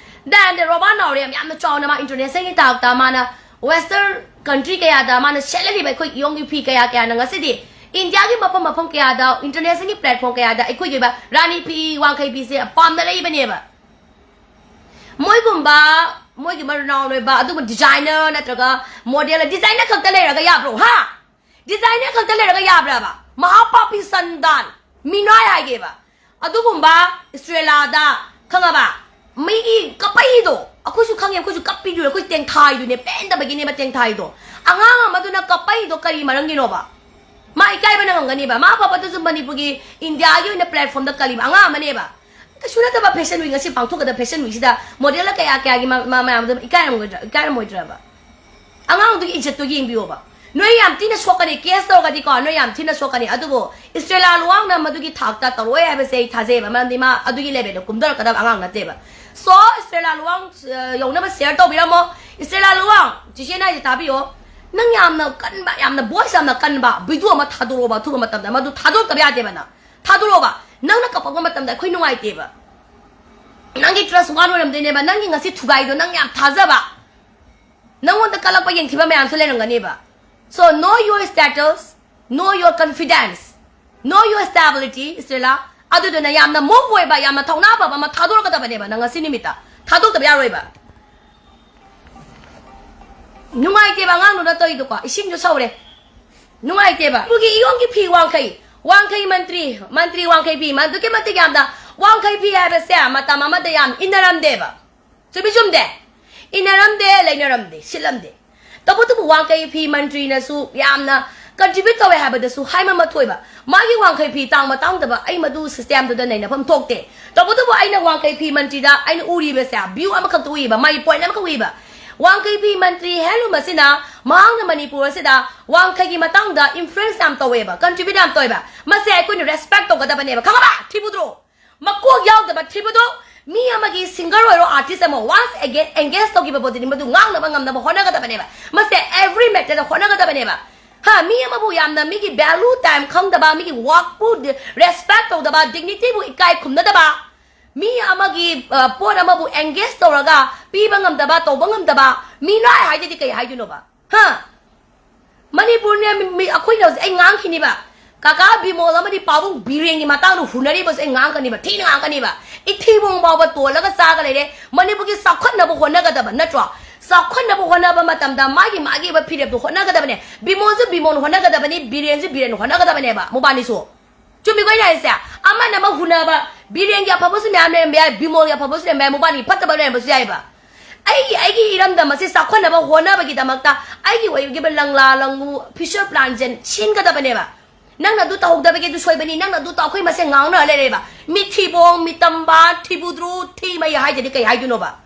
ꯗꯦꯟ ꯔꯣꯕꯥ ꯅꯥꯎꯔꯦꯝ ꯌꯥꯝꯅ ꯆꯥꯎꯅ ꯃꯥ ꯏꯟꯇꯔꯅꯦꯁꯅꯦꯜꯒꯤ ꯊꯥꯛꯇ ꯃꯥꯅ ꯋꯦꯁꯇꯔꯟ ꯀꯟꯇ꯭ꯔꯤ ꯀꯌꯥꯗ ꯃꯥꯅ ꯁꯦꯠꯂꯛꯂꯤꯕ ꯑꯩꯈꯣꯏ ꯏꯌꯣꯡꯒꯤ ꯐꯤ ꯀꯌꯥ ꯀꯌꯥꯅ ꯉꯁꯤꯗꯤ ꯏꯟꯗꯤꯌꯥꯒꯤ ꯃꯐꯝ ꯃꯐꯝ ꯀꯌꯥꯗ, ꯏꯟꯇꯔꯅꯦꯁꯅꯦꯜꯒꯤ ꯄ꯭ꯂꯦꯠꯐꯣꯝ ꯀꯌꯥꯗ ꯑꯩꯈꯣꯏꯒꯤ ꯑꯣꯏꯕ ꯔꯥꯅꯤ ꯐꯤ, ꯋꯥꯡꯈꯩ ꯐꯤꯁꯦ ꯄꯥꯝꯅꯔꯛꯏꯕꯅꯦꯕ꯫ ꯃꯣꯏꯒꯨꯝꯕ, ꯃꯣꯏꯒꯤ ꯃꯔꯨꯅꯥꯎ ꯑꯣꯏꯕ ꯑꯗꯨꯒꯨꯝꯕ ꯗꯤꯖꯥꯏꯅꯔ ꯅꯠꯇ꯭ꯔꯒ ꯃꯣꯗꯦꯜ, ꯗꯤꯖꯥꯏꯅꯔ ꯈꯛꯇ ꯂꯩꯔꯒ ꯌꯥꯕ꯭ꯔꯣ? ꯍꯥ? ꯗꯤꯖꯥꯏꯅꯔ ꯈꯛꯇ ꯂꯩꯔꯒ ꯌꯥꯕ꯭ꯔꯕ? ꯃꯍꯥꯄꯥꯄꯤ ꯁꯟꯗꯥꯟ, ꯃꯤꯅꯥꯏ ꯍꯥꯏꯒꯦꯕ꯫ ꯑꯗꯨꯒꯨꯝꯕ ꯏꯁꯇ꯭ꯔꯦꯂꯥꯗ, ꯈꯪꯉꯕ? ꯃꯤꯒꯤ ꯀꯞꯄꯩꯗꯣ ꯑꯩꯈꯣꯏꯁꯨ ꯈꯪꯉꯦ, ꯑꯩꯈꯣꯏꯁꯨ ꯀꯞꯄꯤꯗꯨꯅꯦ, ꯑꯩꯈꯣꯏ ꯇꯦꯡꯊꯥꯏꯗꯨꯅꯦ, ꯄꯦꯟꯗꯕꯒꯤꯅꯦꯕ ꯇꯦꯡꯊꯥꯏꯗꯣ꯫ ꯑꯉꯥꯡ ꯑꯃꯗꯨꯅ ꯀꯞꯄꯩꯗꯣ ꯀꯔꯤ ꯃꯔꯝꯒꯤꯅꯣꯕ? ꯃꯥ ꯏꯀꯥꯏꯕ ꯅꯪꯉꯝꯒꯅꯤꯕ꯫ ꯃꯥ ꯄꯥꯄꯗꯨꯁꯨ ꯃꯅꯤꯄꯨꯔꯒꯤ, ꯏꯟꯗꯤꯌꯥꯒꯤ ꯑꯣꯏꯅ ꯄ꯭ꯂꯦꯠꯐꯣꯝꯗ ꯀꯜꯂꯤꯕ ꯑꯉꯥꯡ ꯑꯃꯅꯦꯕ꯫ ꯀꯩꯁꯨ ꯅꯠꯇꯕ ꯐꯦꯁꯟ ꯋꯤꯛ, ꯉꯁꯤ ꯄꯥꯡꯊꯣꯛꯀꯗꯕ ꯐꯦꯁꯟ ꯋꯤꯛꯁꯤꯗ ꯃꯣꯗꯦꯜ ꯀꯌꯥ ꯀꯌꯥꯒꯤ ꯃ-, ꯃ-, ꯃꯌꯥꯝꯗꯣ ꯏꯀꯥꯏꯔꯝꯒꯗ꯭ꯔꯥ, ꯏꯀꯥꯏꯔꯝꯃꯣꯏꯗ꯭ꯔꯕ? ꯑꯉꯥꯡꯗꯨꯒꯤ ꯏꯖꯠꯇꯨ ꯌꯦꯡꯕꯤꯌꯣꯕ꯫ ꯅꯣꯏ ꯌꯥꯝ ꯊꯤꯅ ꯁꯣꯛꯀꯅꯤ, ꯀꯦꯁ ꯇꯧꯔꯒꯗꯤꯀꯣ, ꯅꯣꯏ ꯌꯥꯝ ꯊꯤꯅ ꯁꯣꯛꯀꯅꯤ꯫ ꯑꯗꯨꯕꯨ ꯏꯁꯇ꯭ꯔꯦꯂꯥ ꯂꯨꯋꯥꯡꯅ ꯃꯗꯨꯒꯤ ꯊꯥꯛꯇ ꯇꯧꯔꯛꯑꯣꯏ ꯍꯥꯏꯕꯁꯦ ꯑꯩ ꯊꯥꯖꯩꯑꯕ, ꯃꯔꯝꯗꯤ ꯃꯥ ꯑꯗꯨꯒꯤ ꯂꯦꯚꯦꯜꯗ ꯀꯨꯝꯊꯔꯛꯀꯗꯕ ꯑꯉꯥꯡ ꯅꯠꯇꯦꯕ꯫ ꯁꯣ, ꯏꯁꯇ꯭ꯔꯦꯂꯥ ꯂꯨꯋꯥꯡ, ꯑ, ꯌꯧꯅꯕ ꯁꯤꯌꯔ ꯇꯧꯕꯤꯔꯝꯃꯣ꯫ ꯏꯁꯇ꯭ꯔꯦꯂꯥ ꯂꯨꯋꯥꯡ, ꯆꯤꯆꯦꯅ ꯍꯥꯏꯁꯦ ꯇꯥꯕꯤꯌꯣ꯫ ꯅꯪ ꯌꯥꯝꯅ ꯀꯟꯕ, ꯌꯥꯝꯅ ꯚꯣꯏꯁ ꯌꯥꯝꯅ ꯀꯟꯕ ꯚꯤꯗꯤꯑꯣ ꯑꯃ ꯊꯥꯗꯣꯔꯛꯑꯣꯕ, ꯑꯊꯨꯕ ꯃꯇꯝꯗ꯫ ꯃꯗꯨ ꯊꯥꯗꯣꯔꯛꯇꯕ ꯌꯥꯗꯦꯕ ꯅꯪ꯫ ꯊꯥꯗꯣꯔꯛꯑꯣꯕ꯫ ꯅꯪꯅ ꯀꯞꯄꯛꯄ ꯃꯇꯝꯗ ꯑꯩꯈꯣꯏ ꯅꯨꯡꯉꯥꯏꯇꯦꯕ꯫ ꯅꯪꯒꯤ ꯇ꯭ꯔꯁ ꯋꯥꯟ ꯑꯣꯏꯔꯝꯗꯣꯏꯅꯦꯕ꯫ ꯅꯪꯒꯤ ꯉꯁꯤ ꯊꯨꯒꯥꯏꯗꯣ ꯅꯪ ꯌꯥꯝ ꯊꯥꯖꯕ, ꯅꯪꯉꯣꯟꯗ ꯀꯜꯂꯛꯄ ꯌꯦꯡꯊꯤꯕ ꯃꯌꯥꯝꯁꯨ ꯂꯩꯔꯝꯒꯅꯦꯕ꯫ So, know your status, know your confidence, know your stability, ꯏꯁꯇ꯭ꯔꯦꯂꯥ꯫ ꯑꯗꯨꯗꯨꯅ ꯌꯥꯝꯅ ꯃꯨꯚ ꯑꯣꯏꯕ, ꯌꯥꯝꯅ ꯊꯧꯅꯥ ꯐꯕ ꯑꯃ ꯊꯥꯗꯣꯔꯛꯀꯗꯕꯅꯦꯕ ꯅꯪ ꯉꯁꯤ ꯅꯨꯃꯤꯠꯇ꯫ ꯊꯥꯗꯣꯛꯇꯕ ꯌꯥꯔꯣꯏꯕ꯫ ꯅꯨꯡꯉꯥꯏꯇꯦꯕ ꯑꯉꯥꯡꯗꯨꯅ ꯇꯧꯔꯤꯗꯣꯀꯣ, ꯏꯁꯤꯡꯁꯨ ꯁꯧꯔꯦ꯫ ꯅꯨꯡꯉꯥꯏꯇꯦꯕ꯫ ꯃꯅꯤꯄꯨꯔꯒꯤ ꯏꯌꯣꯡꯒꯤ ꯐꯤ ꯋꯥꯡꯈꯩ, ꯋꯥꯡꯈꯩ ꯃꯟꯇ꯭ꯔꯤ, ꯃꯟꯇ꯭ꯔꯤ ꯋꯥꯡꯈꯩ ꯐꯤ, ꯑꯗꯨꯛꯀꯤ ꯃꯇꯤꯛ ꯌꯥꯝꯅ, ꯋꯥꯡꯈꯩ ꯐꯤ ꯍꯥꯏꯕꯁꯦ ꯃꯇꯝ ꯑꯃꯗ ꯌꯥꯝ ꯏꯟꯅꯔꯝꯗꯦꯕ꯫ ꯆꯨꯝꯃꯤ ꯆꯨꯝꯗꯦ? ꯏꯟꯅꯔꯝꯗꯦ, ꯂꯩꯅꯔꯝꯗꯦ, ꯁꯤꯠꯂꯝꯗꯦ꯫ ꯇꯧꯕꯇꯕꯨ ꯋꯥꯡꯈꯩ ꯐꯤ ꯃꯟꯇ꯭ꯔꯤꯅꯁꯨ ꯌꯥꯝꯅ ꯀꯟꯇ꯭ꯔꯤꯕ꯭ꯌꯨꯠ ꯇꯧꯋꯦ ꯍꯥꯏꯕꯗꯁꯨ ꯍꯥꯏꯃ ꯊꯣꯛꯑꯦꯕ꯫ ꯃꯥꯒꯤ ꯋꯥꯡꯈꯩ ꯐꯤ ꯇꯥꯡꯕ ꯇꯥꯡꯗꯕ ꯑꯩ ꯃꯗꯨ ꯁꯤꯁꯇꯦꯝꯗꯨꯗ ꯅꯩꯅꯐꯝ ꯊꯣꯛꯇꯦ꯫ ꯇꯧꯕꯇꯕꯨ ꯑꯩꯅ ꯋꯥꯡꯈꯩ ꯐꯤ ꯃꯟꯇ꯭ꯔꯤꯗ ꯑꯩꯅ ꯎꯔꯤꯕꯁꯦ, ꯚ꯭ꯌꯨ ꯑꯃꯈꯛꯇ ꯎꯏꯕ, ꯃꯥꯒꯤ ꯄꯣꯏꯟꯠ ꯑꯃꯈꯛ ꯎꯏꯕ꯫ ꯋꯥꯡꯈꯩ ꯐꯤ ꯃꯟꯇ꯭ꯔꯤ ꯍꯦꯟꯂꯨꯝ ꯑꯁꯤꯅ ꯃꯍꯥꯛꯅ ꯃꯅꯤꯄꯨꯔ ꯑꯁꯤꯗ ꯋꯥꯡꯈꯩꯒꯤ ꯃꯇꯥꯡꯗ ꯏꯟꯐ꯭ꯂꯨꯌꯦꯟꯁ ꯌꯥꯝ ꯇꯧꯋꯦꯕ, ꯀꯟꯇ꯭ꯔꯤꯕ꯭ꯌꯨꯠ ꯌꯥꯝ ꯇꯧꯋꯦꯕ꯫ ꯃꯁꯦ ꯑꯩꯈꯣꯏꯅ ꯔꯦꯁꯄꯦꯛ ꯇꯧꯒꯗꯕꯅꯦꯕ, ꯈꯪꯉꯕ? ꯊꯤꯕꯨꯗ꯭ꯔꯣ? ꯃꯀꯣꯛ ꯌꯥꯎꯗꯕ ꯊꯤꯕꯗꯣ꯫ ꯃꯤ ꯑꯃꯒꯤ ꯁꯤꯡꯒꯔ ꯑꯣꯏꯔꯣ, ꯑꯥꯔꯇꯤꯁ ꯑꯃ ꯋꯥꯟꯁ ꯑꯦꯒꯦꯟ ꯑꯦꯡꯒꯦꯖ ꯇꯧꯈꯤꯕ ꯄꯣꯠꯇꯨꯗꯤ ꯃꯗꯨ ꯉꯥꯡꯅꯕ ꯉꯝꯅꯕ ꯍꯣꯠꯅꯒꯗꯕꯅꯦꯕ꯫ ꯃꯁꯦ ꯑꯦꯚ꯭ꯔꯤ ꯃꯦꯇꯔꯗ ꯍꯣꯠꯅꯒꯗꯕꯅꯦꯕ꯫ ꯍꯥ, ꯃꯤ ꯑꯃꯕꯨ ꯌꯥꯝꯅ ꯃꯤꯒꯤ ꯚꯦꯂꯨ ꯇꯥꯏꯝ ꯈꯪꯗꯕ, ꯃꯤꯒꯤ ꯋꯥꯛꯄꯨ ꯔꯦꯁꯄꯦꯛ ꯇꯧꯗꯕ, ꯗꯤꯒꯅꯤꯇꯤꯕꯨ ꯏꯀꯥꯏ ꯈꯨꯝꯅꯗꯕ, ꯃꯤ ꯑꯃꯒꯤ ꯑ, ꯄꯣꯠ ꯑꯃꯕꯨ ꯑꯦꯡꯒꯦꯖ ꯇꯧꯔꯒ ꯄꯤꯕ ꯉꯝꯗꯕ, ꯇꯧꯕ ꯉꯝꯗꯕ ꯃꯤ ꯅꯥꯏ ꯍꯥꯏꯗꯗꯤ ꯀꯩ ꯍꯥꯏꯗꯣꯏꯅꯣꯕ? ꯍꯥ? ꯃꯅꯤꯄꯨꯔꯅꯦ, ꯃꯤ, ꯑꯩꯈꯣꯏꯅ ꯍꯧꯖꯤꯛ ꯑꯩ ꯉꯥꯡꯈꯤꯅꯤꯕ꯫ ꯀꯀꯥ ꯕꯤꯃꯣꯜ ꯑꯃꯗꯤ ꯄꯥꯕꯨꯡ ꯕꯤꯔꯦꯟꯒꯤ ꯃꯇꯥꯡꯗ ꯍꯨꯟꯅꯔꯤꯕꯁꯦ ꯑꯩ ꯉꯥꯡꯀꯅꯤꯕ, ꯊꯤꯅ ꯉꯥꯡꯀꯅꯤꯕ꯫ ꯏꯊꯤꯕꯣꯡ ꯐꯥꯎꯕ ꯇꯣꯜꯂꯒ ꯆꯥꯒ ꯂꯩꯔꯦ꯫ ꯃꯅꯤꯄꯨꯔꯒꯤ ꯆꯥꯎꯈꯠꯅꯕ ꯍꯣꯠꯅꯒꯗꯕ ꯅꯠꯇ꯭ꯔꯣ? ꯆꯥꯎꯈꯠꯅꯕ ꯍꯣꯠꯅꯕ ꯃꯇꯝꯗ ꯃꯥꯒꯤ, ꯃꯥꯒꯤ ꯑꯣꯏꯕ ꯐꯤꯔꯦꯞꯇꯣ ꯍꯣꯠꯅꯒꯗꯕꯅꯦ꯫ ꯕꯤꯃꯣꯜꯁꯨ ꯕꯤꯃꯣꯜ ꯍꯣꯠꯅꯒꯗꯕꯅꯤ, ꯕꯤꯔꯦꯟꯁꯨ ꯕꯤꯔꯦꯟ ꯍꯣꯠꯅꯒꯗꯕꯅꯦꯕ, ꯃꯕꯥꯅꯤꯁꯨ꯫ ꯆꯨꯝꯃꯤꯀꯣ ꯑꯩꯅ ꯍꯥꯏꯁꯦ? ꯑꯃꯅ ꯑꯃ ꯍꯨꯟꯅꯕ, ꯕꯤꯔꯦꯟꯒꯤ ꯑꯐꯕꯁꯨ ꯃꯌꯥꯝ ꯂꯩꯔꯝꯕ ꯌꯥꯏ, ꯕꯤꯃꯣꯜꯒꯤ ꯑꯐꯕꯁꯨ ꯂꯩꯔꯝꯕ ꯌꯥꯏ, ꯃꯕꯥꯅꯤ ꯐꯠꯇꯕ ꯂꯩꯔꯝꯕꯁꯨ ꯌꯥꯏꯕ꯫ ꯑꯩꯒꯤ, ꯑꯩꯒꯤ ꯏꯔꯝꯗꯝ ꯑꯁꯤ ꯆꯥꯎꯈꯠꯅꯕ ꯍꯣꯠꯅꯕꯒꯤꯗꯃꯛꯇ ꯑꯩꯒꯤ ꯑꯣꯏꯈꯤꯕ ꯂꯪꯂꯥ ꯂꯪꯂꯨ ꯐ꯭ꯌꯨꯆꯔ ꯄ꯭ꯂꯥꯟꯁꯦ ꯁꯤꯟꯒꯗꯕꯅꯦꯕ꯫ ꯅꯪꯅ ꯑꯗꯨ ꯇꯧꯍꯧꯗꯕꯒꯤ ꯑꯗꯨ ꯁꯣꯏꯕꯅꯤ, ꯅꯪꯅ ꯑꯗꯨ ꯇꯧ-, ꯑꯩꯈꯣꯏ ꯃꯁꯦꯟ ꯉꯥꯡꯅꯔ ꯂꯩꯔꯦꯕ꯫ ꯃꯤꯊꯤꯕꯣꯡ, ꯃꯤꯇꯝꯕ, ꯊꯤꯕꯨꯗ꯭ꯔꯨ, ꯊꯤꯃꯩ ꯍꯥꯏꯗꯗꯤ ꯀꯩ ꯍꯥꯏꯗꯣꯏꯅꯣꯕ?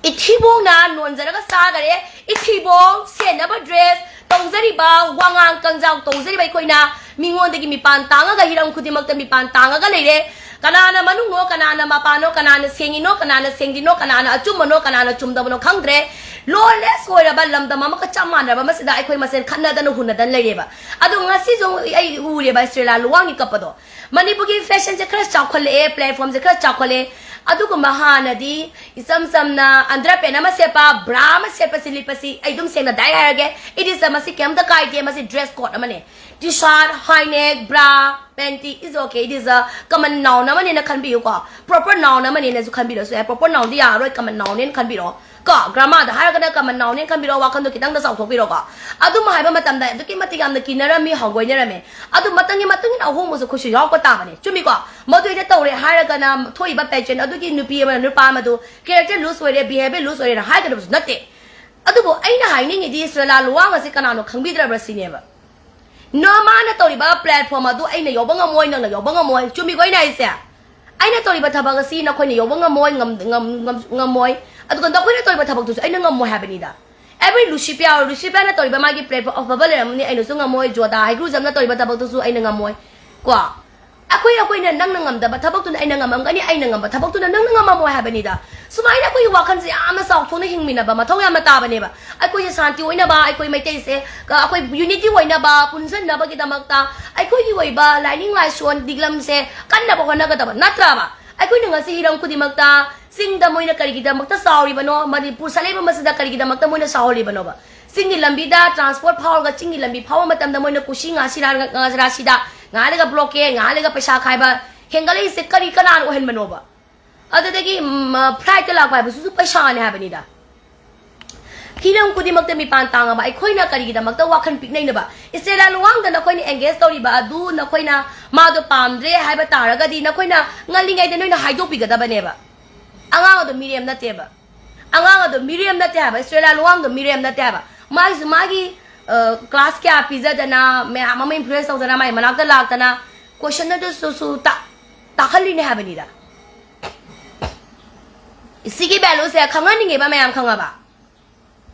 ꯏꯊꯤꯕꯣꯡꯅ ꯅꯣꯟꯖꯔꯒ ꯆꯥꯈꯔꯦ꯫ ꯏꯊꯤꯕꯣꯡ ꯁꯦꯠꯅꯕ ꯗ꯭ꯔꯦꯁ ꯇꯧꯖꯔꯤꯕ, ꯋꯥꯉꯥꯡ ꯀꯟꯖꯥꯎ ꯇꯧꯖꯔꯤꯕ ꯑꯩꯈꯣꯏꯅ ꯃꯤꯉꯣꯟꯗꯒꯤ ꯃꯤꯄꯥꯟ ꯇꯥꯡꯉꯒ, ꯍꯤꯔꯝ ꯈꯨꯗꯤꯡꯃꯛꯇ ꯃꯤꯄꯥꯟ ꯇꯥꯡꯉꯒ ꯂꯩꯔꯦ꯫ ꯀꯅꯥꯅ ꯃꯅꯨꯡꯅꯣ, ꯀꯅꯥꯅ ꯃꯄꯥꯟꯅꯣ, ꯀꯅꯥꯅ ꯁꯦꯡꯉꯤꯅꯣ, ꯀꯅꯥꯅ ꯁꯦꯡꯗꯤꯅꯣ, ꯀꯅꯥꯅ ꯑꯆꯨꯝꯕꯅꯣ, ꯀꯅꯥꯅ ꯆꯨꯝꯗꯕꯅꯣ ꯈꯪꯗ꯭ꯔꯦ꯫ ꯂꯣꯂꯦꯁ ꯑꯣꯏꯔꯕ ꯂꯝꯗꯝ ꯑꯃꯒ ꯆꯞ ꯃꯥꯟꯅꯔꯕ ꯃꯁꯤꯗ ꯑꯩꯈꯣꯏ ꯃꯁꯦꯟ ꯈꯠꯅꯗꯅ ꯍꯨꯟꯅꯗꯅ ꯂꯩꯔꯦꯕ꯫ ꯑꯗꯣ ꯉꯁꯤꯁꯨ ꯑꯩ ꯎꯔꯦꯕ, ꯏꯁꯇ꯭ꯔꯦꯂꯥ ꯂꯨꯋꯥꯡꯒꯤ ꯀꯞꯄꯗꯣ꯫ ꯃꯅꯤꯄꯨꯔꯒꯤ ꯐꯦꯁꯟꯁꯦ ꯈꯔ ꯆꯥꯎꯈꯠꯂꯛꯑꯦ, ꯄ꯭ꯂꯦꯠꯐꯣꯝꯁꯦ ꯈꯔ ꯆꯥꯎꯈꯠꯂꯛꯑꯦ꯫ ꯑꯗꯨꯒꯨꯝꯕ ꯍꯥꯟꯅꯗꯤ ꯏꯆꯝ ꯆꯝꯅ ꯑꯟꯗꯔꯄꯦꯟ ꯑꯃ ꯁꯦꯠꯄ, ꯕ꯭ꯔꯥ ꯑꯃ ꯁꯦꯠꯄꯁꯤ, ꯂꯤꯠꯄꯁꯤ ꯑꯩ ꯑꯗꯨꯝ ꯁꯦꯡꯅ ꯗꯥꯏꯔꯦꯛ ꯍꯥꯏꯔꯒꯦ, ꯏꯠ ꯏꯁ ꯑ, ꯃꯁꯤ ꯀꯩꯝꯇ ꯀꯥꯏꯗꯦ, ꯃꯁꯤ ꯗ꯭ꯔꯦꯁ ꯀꯣꯗ ꯑꯃꯅꯦ꯫ T shirt, high neck, bra, panty is okay, it is a common noun ꯑꯃꯅꯦꯅ ꯈꯟꯕꯤꯌꯨꯀꯣ꯫ ꯄ꯭ꯔꯣꯄꯔ ꯅꯥꯎꯟ ꯑꯃꯅꯦꯅꯁꯨ ꯈꯟꯕꯤꯔꯁꯨ ꯌꯥꯏ꯫ ꯄ꯭ꯔꯣꯄꯔ ꯅꯥꯎꯟꯗꯤ ꯌꯥꯔꯔꯣꯏ, ꯀꯃꯟ ꯅꯥꯎꯟꯅꯦꯅ ꯈꯟꯕꯤꯔꯛꯑꯣ꯫ ꯀꯣ, ꯒ꯭ꯔꯥꯃꯥꯔꯗ ꯍꯥꯏꯔꯒꯅ ꯀꯃꯟ ꯅꯥꯎꯟꯅꯦꯅ ꯈꯟꯕꯤꯔꯛꯑꯣ, ꯋꯥꯈꯜꯗꯣ ꯈꯤꯇꯪꯗ ꯆꯥꯎꯊꯣꯛꯄꯤꯔꯣꯀꯣ꯫ ꯑꯗꯨꯝ ꯍꯥꯏꯕ ꯃꯇꯝꯗ ꯑꯗꯨꯛꯀꯤ ꯃꯇꯤꯛ ꯌꯥꯝꯅ ꯀꯤꯅꯔꯝꯃꯤ, ꯍꯪꯒꯣꯏꯅꯔꯝꯃꯤ꯫ ꯑꯗꯨ ꯃꯇꯝꯒꯤ ꯃꯇꯨꯡ ꯏꯟꯅ ꯑꯍꯣꯡꯕꯁꯨ ꯑꯩꯈꯣꯏꯁꯨ ꯌꯥꯎꯔꯛꯄ ꯇꯥꯕꯅꯦ, ꯆꯨꯝꯃꯤꯀꯣ? ꯃꯗꯨ ꯍꯦꯛꯇ ꯇꯧꯔꯦ ꯍꯥꯏꯔꯒꯅ ꯊꯣꯛꯏꯕ ꯄꯦꯖꯦꯟ ꯑꯗꯨꯒꯤ ꯅꯨꯄꯤ ꯑꯃꯅ ꯅꯨꯄꯥ ꯑꯃꯗꯨ ꯀꯦꯔꯦꯛꯇꯔ ꯂꯨꯖ ꯑꯣꯏꯔꯦ, ꯕꯤꯍꯦꯕꯤꯌꯔ ꯂꯨꯖ ꯑꯣꯏꯔꯦꯅ ꯍꯥꯏꯒꯗꯕꯁꯨ ꯅꯠꯇꯦ꯫ ꯑꯗꯨꯕꯨ ꯑꯩꯅ ꯍꯥꯏꯅꯤꯡꯉꯤꯗꯤ ꯁ꯭ꯔꯦꯂꯥ ꯂꯨꯋꯥꯡ ꯑꯁꯤ ꯀꯅꯥꯅꯣ ꯈꯪꯕꯤꯗ꯭ꯔꯕ꯭ꯔꯥ ꯁꯤꯅꯦꯕ꯫ ꯅꯣ, ꯃꯥꯅ ꯇꯧꯔꯤꯕ platform ꯑꯗꯨ ꯑꯩꯅ ꯌꯧꯕ ꯉꯝꯃꯣꯏ, ꯅꯪꯅ ꯌꯧꯕ ꯉꯝꯃꯣꯏ꯫ ꯆꯨꯝꯃꯤꯀꯣ ꯑꯩꯅ ꯍꯥꯏꯁꯦ? ꯑꯩꯅ ꯇꯧꯔꯤꯕ ꯊꯕꯛ ꯑꯁꯤ ꯅꯈꯣꯏꯅ ꯌꯧꯕ ꯉꯝꯃꯣꯏ, ꯉꯝ-, ꯉꯝ-, ꯉꯝ-, ꯉꯝꯃꯣꯏ꯫ ꯑꯗꯨꯒ ꯅꯈꯣꯏꯅ ꯇꯧꯔꯤꯕ ꯊꯕꯛꯇꯨꯁꯨ ꯑꯩꯅ ꯉꯝꯃꯣꯏ ꯍꯥꯏꯕꯅꯤꯗ꯫ Every ꯂꯨꯁꯤꯄꯤꯌꯥ, ꯂꯨꯁꯤꯄꯤꯌꯥꯅ ꯇꯧꯔꯤꯕ ꯃꯥꯒꯤ platform ꯑꯐꯕ ꯂꯩꯔꯝꯃꯅꯤ, ꯑꯩꯅꯁꯨ ꯉꯝꯃꯣꯏ꯫ ꯖꯣꯗꯥ ꯍꯩꯒ꯭ꯔꯨꯖꯝꯅ ꯇꯧꯔꯤꯕ ꯊꯕꯛꯇꯨꯁꯨ ꯑꯩꯅ ꯉꯝꯃꯣꯏ꯫ ꯀꯣ? ꯑꯩꯈꯣꯏ, ꯑꯩꯈꯣꯏꯅ ꯅꯪꯅ ꯉꯝꯗꯕ ꯊꯕꯛꯇꯨꯅ ꯑꯩꯅ ꯉꯝꯃꯝꯒꯅꯤ, ꯑꯩꯅ ꯉꯝꯕ ꯊꯕꯛꯇꯨꯅ ꯅꯪꯅ ꯉꯝꯃꯝꯃꯣꯏ ꯍꯥꯏꯕꯅꯤꯗ꯫ ꯁꯨꯃꯥꯏꯅ ꯑꯩꯈꯣꯏꯒꯤ ꯋꯥꯈꯜꯁꯦ ꯌꯥꯝꯅ ꯆꯥꯎꯊꯣꯛꯅ ꯍꯤꯡꯃꯤꯟꯅꯕ ꯃꯊꯧ ꯌꯥꯝꯅ ꯇꯥꯕꯅꯦꯕ꯫ ꯑꯩꯈꯣꯏꯁꯦ ꯁꯥꯟꯇꯤ ꯑꯣꯏꯅꯕ, ꯑꯩꯈꯣꯏ ꯃꯩꯇꯩꯁꯦ, ꯑ, ꯑꯩꯈꯣꯏ unity ꯑꯣꯏꯅꯕ, ꯄꯨꯟꯁꯤꯟꯅꯕꯒꯤꯗꯃꯛꯇ ꯑꯩꯈꯣꯏꯒꯤ ꯑꯣꯏꯕ ꯂꯥꯏꯅꯤꯡ ꯂꯥꯏꯁꯣꯟ ꯂꯤꯛꯂꯝꯁꯦ ꯀꯟꯅꯕ ꯍꯣꯠꯅꯒꯗꯕ ꯅꯠꯇ꯭ꯔꯕ? ꯑꯩꯈꯣꯏꯅ ꯉꯁꯤ ꯍꯤꯔꯝ ꯈꯨꯗꯤꯡꯃꯛꯇ ꯆꯤꯡꯗ ꯃꯣꯏꯅ ꯀꯔꯤꯒꯤꯗꯃꯛꯇ ꯆꯥꯎꯔꯤꯕꯅꯣ, ꯃꯅꯤꯄꯨꯔ ꯁꯂꯦꯕ ꯑꯁꯤꯗ ꯀꯔꯤꯒꯤꯗꯃꯛꯇ ꯃꯣꯏꯅ ꯆꯥꯎꯍꯜꯂꯤꯕꯅꯣꯕ? ꯆꯤꯡꯒꯤ ꯂꯝꯕꯤꯗ transport ꯐꯥꯎꯔꯒ ꯆꯤꯡꯒꯤ ꯂꯝꯕꯤ ꯐꯥꯎꯕ ꯃꯇꯝꯗ ꯃꯣꯏꯅ ꯀꯨꯁꯤ ꯉꯥꯁꯤ ꯔꯥ-, ꯉꯥꯁꯤ ꯔꯥꯁꯤꯗ ꯉꯥꯏꯍꯥꯛ ꯂꯩꯒ blockade, ꯉꯥꯏꯍꯥꯛ ꯂꯩꯒ ꯄꯩꯁꯥ ꯈꯥꯏꯕ ꯍꯦꯟꯒꯠꯂꯛꯏꯁꯦ ꯀꯔꯤ, ꯀꯅꯥꯅ ꯑꯣꯏꯍꯟꯕꯅꯣꯕ? ꯑꯗꯨꯗꯒꯤ, ꯎꯝ, flightꯇ ꯂꯥꯛꯄ ꯍꯥꯏꯕꯁꯤꯁꯨ ꯄꯩꯁꯥꯅꯦ ꯍꯥꯏꯕꯅꯤꯗ꯫ ꯍꯤꯔꯝ ꯈꯨꯗꯤꯡꯃꯛꯇ ꯃꯤꯄꯥꯟ ꯇꯥꯡꯉꯕ ꯑꯩꯈꯣꯏꯅ ꯀꯔꯤꯒꯤꯗꯃꯛꯇ ꯋꯥꯈꯜ ꯄꯤꯛꯅꯩꯅꯕ? ꯏꯁꯇꯦꯂꯥ ꯂꯨꯋꯥꯡꯗ ꯅꯈꯣꯏꯅ engage ꯇꯧꯔꯤꯕ ꯑꯗꯨ ꯅꯈꯣꯏꯅ ꯃꯥꯗꯣ ꯄꯥꯝꯗ꯭ꯔꯦ ꯍꯥꯏꯕ ꯇꯥꯔꯒꯗꯤ ꯅꯈꯣꯏꯅ ꯉꯜꯂꯤꯉꯩꯗ ꯅꯣꯏꯅ ꯍꯥꯏꯗꯣꯛꯄꯤꯒꯗꯕꯅꯦꯕ꯫ ꯑꯉꯥꯡ ꯑꯗꯣ ꯃꯤꯔꯦꯝ ꯅꯠꯇꯦꯕ꯫ ꯑꯉꯥꯡ ꯑꯗꯣ ꯃꯤꯔꯦꯝ ꯅꯠꯇꯦ ꯍꯥꯏꯕ, ꯏꯁꯇ꯭ꯔꯦꯂꯥ ꯂꯨꯋꯥꯡꯗꯣ ꯃꯤꯔꯦꯝ ꯅꯠꯇꯦ ꯍꯥꯏꯕ꯫ ꯃꯥꯒꯤꯁꯨ ꯃꯥꯒꯤ, ꯑ, class ꯀꯌꯥ ꯄꯤꯖꯗꯅ, ꯃꯌꯥꯝ ꯑꯃ influence ꯇꯧꯗꯅ, ꯃꯥꯒꯤ ꯃꯅꯥꯛꯇ ꯂꯥꯛꯇꯅ question ꯑꯗꯨꯁꯨ ꯁꯨ ꯇꯥ-, ꯇꯥꯛꯍꯜꯂꯤꯅꯦ ꯍꯥꯏꯕꯅꯤꯗ꯫ ꯁꯤꯒꯤ valueꯁꯦ ꯈꯪꯍꯟꯅꯤꯡꯉꯦꯕ ꯃꯌꯥꯝ, ꯈꯪꯉꯕ?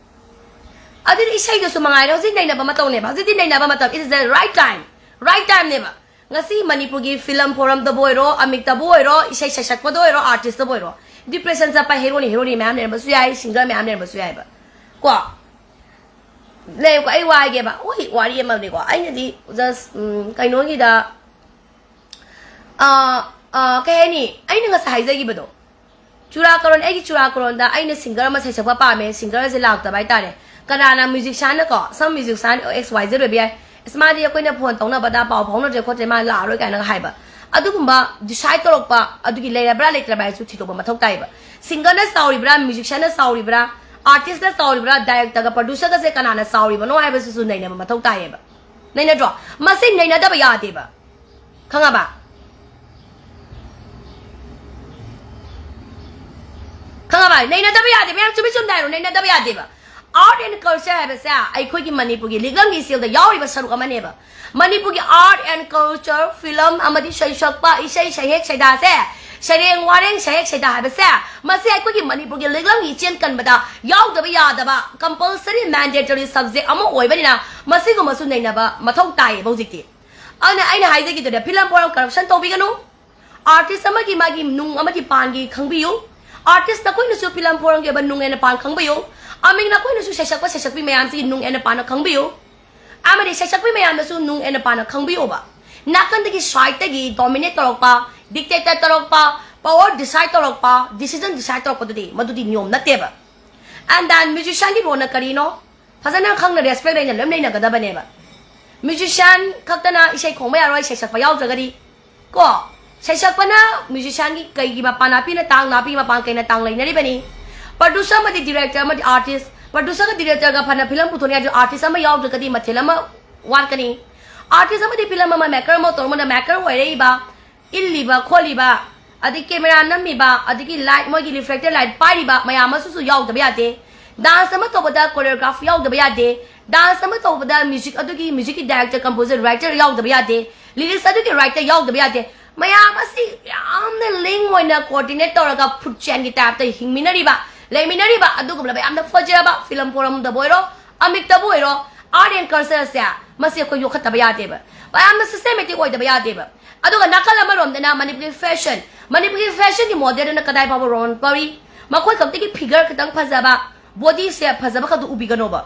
ꯑꯗꯨꯗꯤ ꯏꯁꯩꯗꯨꯁꯨ ꯃꯉꯥꯏꯔꯦ, ꯍꯧꯖꯤꯛ ꯅꯩꯅꯕ ꯃꯇꯝꯅꯦꯕ, ꯍꯧꯖꯤꯛꯇꯤ ꯅꯩꯅꯕ ꯃꯇꯝ, it is the right time, right timeꯅꯦꯕ꯫ ꯉꯁꯤ ꯃꯅꯤꯄꯨꯔꯒꯤ film forumꯗꯕꯨ ꯑꯣꯏꯔꯣ, ꯑꯃꯤꯛꯇꯕꯨ ꯑꯣꯏꯔꯣ, ꯏꯁꯩ ꯁꯩꯁꯛꯄꯗ ꯑꯣꯏꯔꯣ, artistꯇꯕꯨ ꯑꯣꯏꯔꯣ, depression ꯆꯠꯄ heroꯅꯤ, heroꯅꯤ ꯃꯌꯥꯝ ꯂꯩꯔꯝꯕꯁꯨ ꯌꯥꯏ, singer ꯃꯌꯥꯝ ꯂꯩꯔꯝꯕꯁꯨ ꯌꯥꯏꯕ꯫ ꯀꯣ? ꯂꯩꯌꯨꯀꯣ, ꯑꯩ ꯋꯥ ꯍꯥꯏꯒꯦꯕ, ꯍꯣꯏ, ꯋꯥꯔꯤ ꯑꯃꯅꯤꯀꯣ, ꯑꯩꯅꯗꯤ just, ꯎꯝ, ꯀꯩꯅꯣꯒꯤꯗ, ꯑ, ꯑ, ꯀꯩ ꯍꯥꯏꯅꯤ, ꯑꯩꯅ ꯉꯁꯥꯏ ꯍꯥꯏꯖꯈꯤꯕꯗꯣ, ꯆꯨꯔꯥꯀꯣꯔꯣꯟ, ꯑꯩꯒꯤ ꯆꯨꯔꯥꯀꯣꯔꯣꯟꯗ ꯑꯩꯅ singer ꯑꯃ ꯁꯩꯁꯛꯄ ꯄꯥꯝꯃꯦ, singerꯁꯦ ꯂꯥꯛꯇꯕ ꯍꯥꯏꯇꯥꯔꯦ꯫ ꯀꯅꯥꯅ musicianꯅꯀꯣ, some musician X Y Z ꯑꯣꯏꯕ ꯌꯥꯏ, ꯑꯁ, ꯃꯥꯗꯤ ꯑꯩꯈꯣꯏꯅ phone ꯇꯧꯅꯕꯗ ꯄꯥꯎ ꯐꯥꯎꯅꯗ꯭ꯔꯦ ꯈꯣꯠꯇ꯭ꯔꯦ, ꯃꯥ ꯂꯥꯛꯑꯔꯣꯏ ꯀꯥꯏꯅꯒ ꯍꯥꯏꯕ꯫ ꯑꯗꯨꯒꯨꯝꯕ decide ꯇꯧꯔꯛꯄ, ꯑꯗꯨꯒꯤ ꯂꯩꯔꯕ꯭ꯔꯥ ꯂꯩꯇ꯭ꯔꯕ꯭ꯔꯥ ꯍꯥꯏꯁꯨ ꯊꯤꯗꯣꯛꯄ ꯃꯊꯧ ꯇꯥꯏꯌꯦꯕ꯫ Singerꯅ ꯆꯥꯎꯔꯤꯕ꯭ꯔꯥ, musicianꯅ ꯆꯥꯎꯔꯤꯕ꯭ꯔꯥ, artistꯅ ꯆꯥꯎꯔꯤꯕ꯭ꯔꯥ, directorꯒ producerꯒꯁꯦ ꯀꯅꯥꯅ ꯆꯥꯎꯔꯤꯕꯅꯣ ꯍꯥꯏꯕꯁꯤꯁꯨ ꯅꯩꯅꯕ ꯃꯊꯧ ꯇꯥꯏꯌꯦꯕ꯫ ꯅꯩꯅꯗ꯭ꯔꯣ? ꯃꯁꯤ ꯅꯩꯅꯗꯕ ꯌꯥꯗꯦꯕ꯫ ꯈꯪꯉꯕ? ꯈꯪꯉꯕ? ꯅꯩꯅꯗꯕ ꯌꯥꯗꯦꯕ꯫ ꯌꯥꯝ ꯆꯨꯝꯃꯤ, ꯆꯨꯝꯅ ꯍꯥꯏꯔꯣ, ꯅꯩꯅꯗꯕ ꯌꯥꯗꯦꯕ꯫ Art and culture ꯍꯥꯏꯕꯁꯦ ꯑꯩꯈꯣꯏꯒꯤ ꯃꯅꯤꯄꯨꯔꯒꯤ ꯂꯤꯛꯂꯝꯒꯤ ꯏꯆꯦꯜꯗ ꯌꯥꯎꯔꯤꯕ ꯁꯔꯨꯛ ꯑꯃꯅꯦꯕ꯫ ꯃꯅꯤꯄꯨꯔꯒꯤ art and culture, film ꯑꯃꯗꯤ ꯁꯩꯁꯛꯄ, ꯏꯁꯩ ꯁꯩꯍꯦꯛ ꯁꯩꯗꯥꯁꯦ, ꯁꯩꯔꯦꯡ ꯋꯥꯔꯦꯡ ꯁꯩꯍꯦꯛ ꯁꯩꯗꯥ ꯍꯥꯏꯕꯁꯦ, ꯃꯁꯤ ꯑꯩꯈꯣꯏꯒꯤ ꯃꯅꯤꯄꯨꯔꯒꯤ ꯂꯤꯛꯂꯝꯒꯤ ꯏꯆꯦꯜ ꯀꯟꯕꯗ ꯌꯥꯎꯗꯕ ꯌꯥꯗꯕ compulsory mandatory subject ꯑꯃ ꯑꯣꯏꯕꯅꯤꯅ ꯃꯁꯤꯒꯨꯝꯕꯁꯨ ꯅꯩꯅꯕ ꯃꯊꯧ ꯇꯥꯏꯌꯦꯕ ꯍꯧꯖꯤꯛꯇꯤ꯫ ꯑꯗꯨꯅ ꯑꯩꯅ ꯍꯥꯏꯖꯒꯦꯗꯨꯅ, film ꯐꯣꯔꯝ corruption ꯇꯧꯕꯤꯒꯅꯨ꯫ Artist ꯑꯃꯒꯤ ꯃꯥꯒꯤ ꯅꯨꯡ ꯑꯃꯒꯤ ꯄꯥꯟꯒꯤ ꯈꯪꯕꯤꯌꯨ꯫ Artist ꯅꯈꯣꯏꯅꯁꯨ film ꯐꯣꯔꯝꯒꯤ ꯑꯣꯏꯕ ꯅꯨꯡ ꯑꯦꯟ ꯄꯥꯟ ꯈꯪꯕꯤꯌꯨ꯫ ꯑꯃꯤꯡ ꯅꯈꯣꯏꯅꯁꯨ ꯁꯩꯁꯛꯄ ꯁꯩꯁꯛꯄꯤ ꯃꯌꯥꯝꯁꯤꯒꯤ ꯅꯨꯡ ꯑꯦꯟ ꯄꯥꯟꯅ ꯈꯪꯕꯤꯌꯨ꯫ ꯑꯃꯗꯤ ꯁꯩꯁꯛꯄꯤ ꯃꯌꯥꯝꯅꯁꯨ ꯅꯨꯡ ꯑꯦꯟ ꯄꯥꯟꯅ ꯈꯪꯕꯤꯌꯣꯕ꯫ ꯅꯥꯀꯟꯗꯒꯤ side ꯇꯒꯤ dominate ꯇꯧꯔꯛꯄ, dictator ꯇꯧꯔꯛꯄ, power decide ꯇꯧꯔꯛꯄ, decision decide ꯇꯧꯔꯛꯄꯗꯨꯗꯤ ꯃꯗꯨꯗꯤ ꯅꯤꯌꯣꯝ ꯅꯠꯇꯦꯕ꯫ And then musician ꯒꯤ role ꯅ ꯀꯔꯤꯅꯣ? ꯐꯖꯅ ꯈꯪꯅ respect ꯂꯩꯅ ꯂꯣꯏꯅ ꯂꯩꯅꯒꯗꯕꯅꯦꯕ꯫ Musician ꯈꯛꯇꯅ ꯏꯁꯩ ꯈꯣꯡꯕ ꯌꯥꯔꯣꯏ, ꯏꯁꯩ ꯁꯛꯄ ꯌꯥꯎꯗ꯭ꯔꯒꯗꯤ꯫ ꯀꯣ, ꯁꯩꯁꯛꯄꯅ musician ꯒꯤ ꯀꯩꯒꯤ ꯃꯄꯥꯟ ꯅꯥꯄꯤꯅ ꯇꯥꯡ, ꯅꯥꯄꯤ ꯃꯄꯥꯟ ꯀꯩꯅ ꯇꯥꯡ ꯂꯩꯅꯔꯤꯕꯅꯤ? Producer ꯑꯃꯗꯤ director ꯑꯃꯗꯤ artist, producer ꯒ director ꯒ ꯐꯅ film ꯄꯨꯊꯣꯛꯅꯤ ꯍꯥꯏꯔꯁꯨ artist ꯑꯃ ꯌꯥꯎꯗ꯭ꯔꯒꯗꯤ ꯃꯊꯦꯜ ꯑꯃ ꯋꯥꯠꯀꯅꯤ꯫ Artist ꯑꯃꯗꯤ film ꯑꯃ maker ꯑꯃ ꯇꯧꯔꯝꯕꯅ maker ꯑꯣꯏꯔꯛꯏꯕ, ꯏꯜꯂꯤꯕ ꯈꯣꯠꯂꯤꯕ, ꯑꯗꯩ camera ꯅꯝꯃꯤꯕ, ꯑꯗꯒꯤ light, ꯃꯣꯏꯒꯤ reflector light ꯄꯥꯏꯔꯤꯕ ꯃꯌꯥꯝ ꯑꯃꯁꯤꯁꯨ ꯌꯥꯎꯗꯕ ꯌꯥꯗꯦ꯫ Dance ꯑꯃ ꯇꯧꯕꯗ choreograph ꯌꯥꯎꯗꯕ ꯌꯥꯗꯦ꯫ Dance ꯑꯃ ꯇꯧꯕꯗ music ꯑꯗꯨꯒꯤ music ꯀꯤ director, composer, writer ꯌꯥꯎꯗꯕ ꯌꯥꯗꯦ꯫ Lyrics ꯑꯗꯨꯒꯤ writer ꯌꯥꯎꯗꯕ ꯌꯥꯗꯦ꯫ ꯃꯌꯥꯝ ꯑꯁꯤ ꯌꯥꯝꯅ link ꯑꯣꯏꯅ coordinate ꯇꯧꯔꯒ food chain ꯒꯤ type ꯇ ꯍꯤꯡꯃꯤꯟꯅꯔꯤꯕ, ꯂꯩꯃꯤꯟꯅꯔꯤꯕ ꯑꯗꯨꯒꯨꯝꯂꯕ ꯌꯥꯝꯅ ꯐꯖꯔꯕ film ꯐꯣꯔꯝꯗꯕꯨ ꯑꯣꯏꯔꯣ, ꯑꯃꯤꯛꯇꯕꯨ ꯑꯣꯏꯔꯣ, art and culture ꯁꯦ ꯃꯁꯤ ꯑꯩꯈꯣꯏ ꯌꯣꯛꯈꯠꯇꯕ ꯌꯥꯗꯦꯕ꯫ ꯌꯥꯝꯅ systematic ꯑꯣꯏꯗꯕ ꯌꯥꯗꯦꯕ꯫ ꯑꯗꯨꯒ ꯅꯥꯀꯜ ꯑꯃꯔꯣꯝꯗꯅ ꯃꯅꯤꯄꯨꯔꯒꯤ fashion, ꯃꯅꯤꯄꯨꯔꯒꯤ fashion ꯒꯤ model ꯗꯨꯅ ꯀꯗꯥꯏ ꯐꯥꯎꯕ ꯔꯣꯜ ꯄꯧꯔꯤ? ꯃꯈꯣꯏ ꯈꯛꯇꯒꯤ figure ꯈꯤꯇꯪ ꯐꯖꯕ, body ꯁꯦ ꯐꯖꯕ ꯈꯛꯇ ꯎꯕꯤꯒꯅꯣꯕ꯫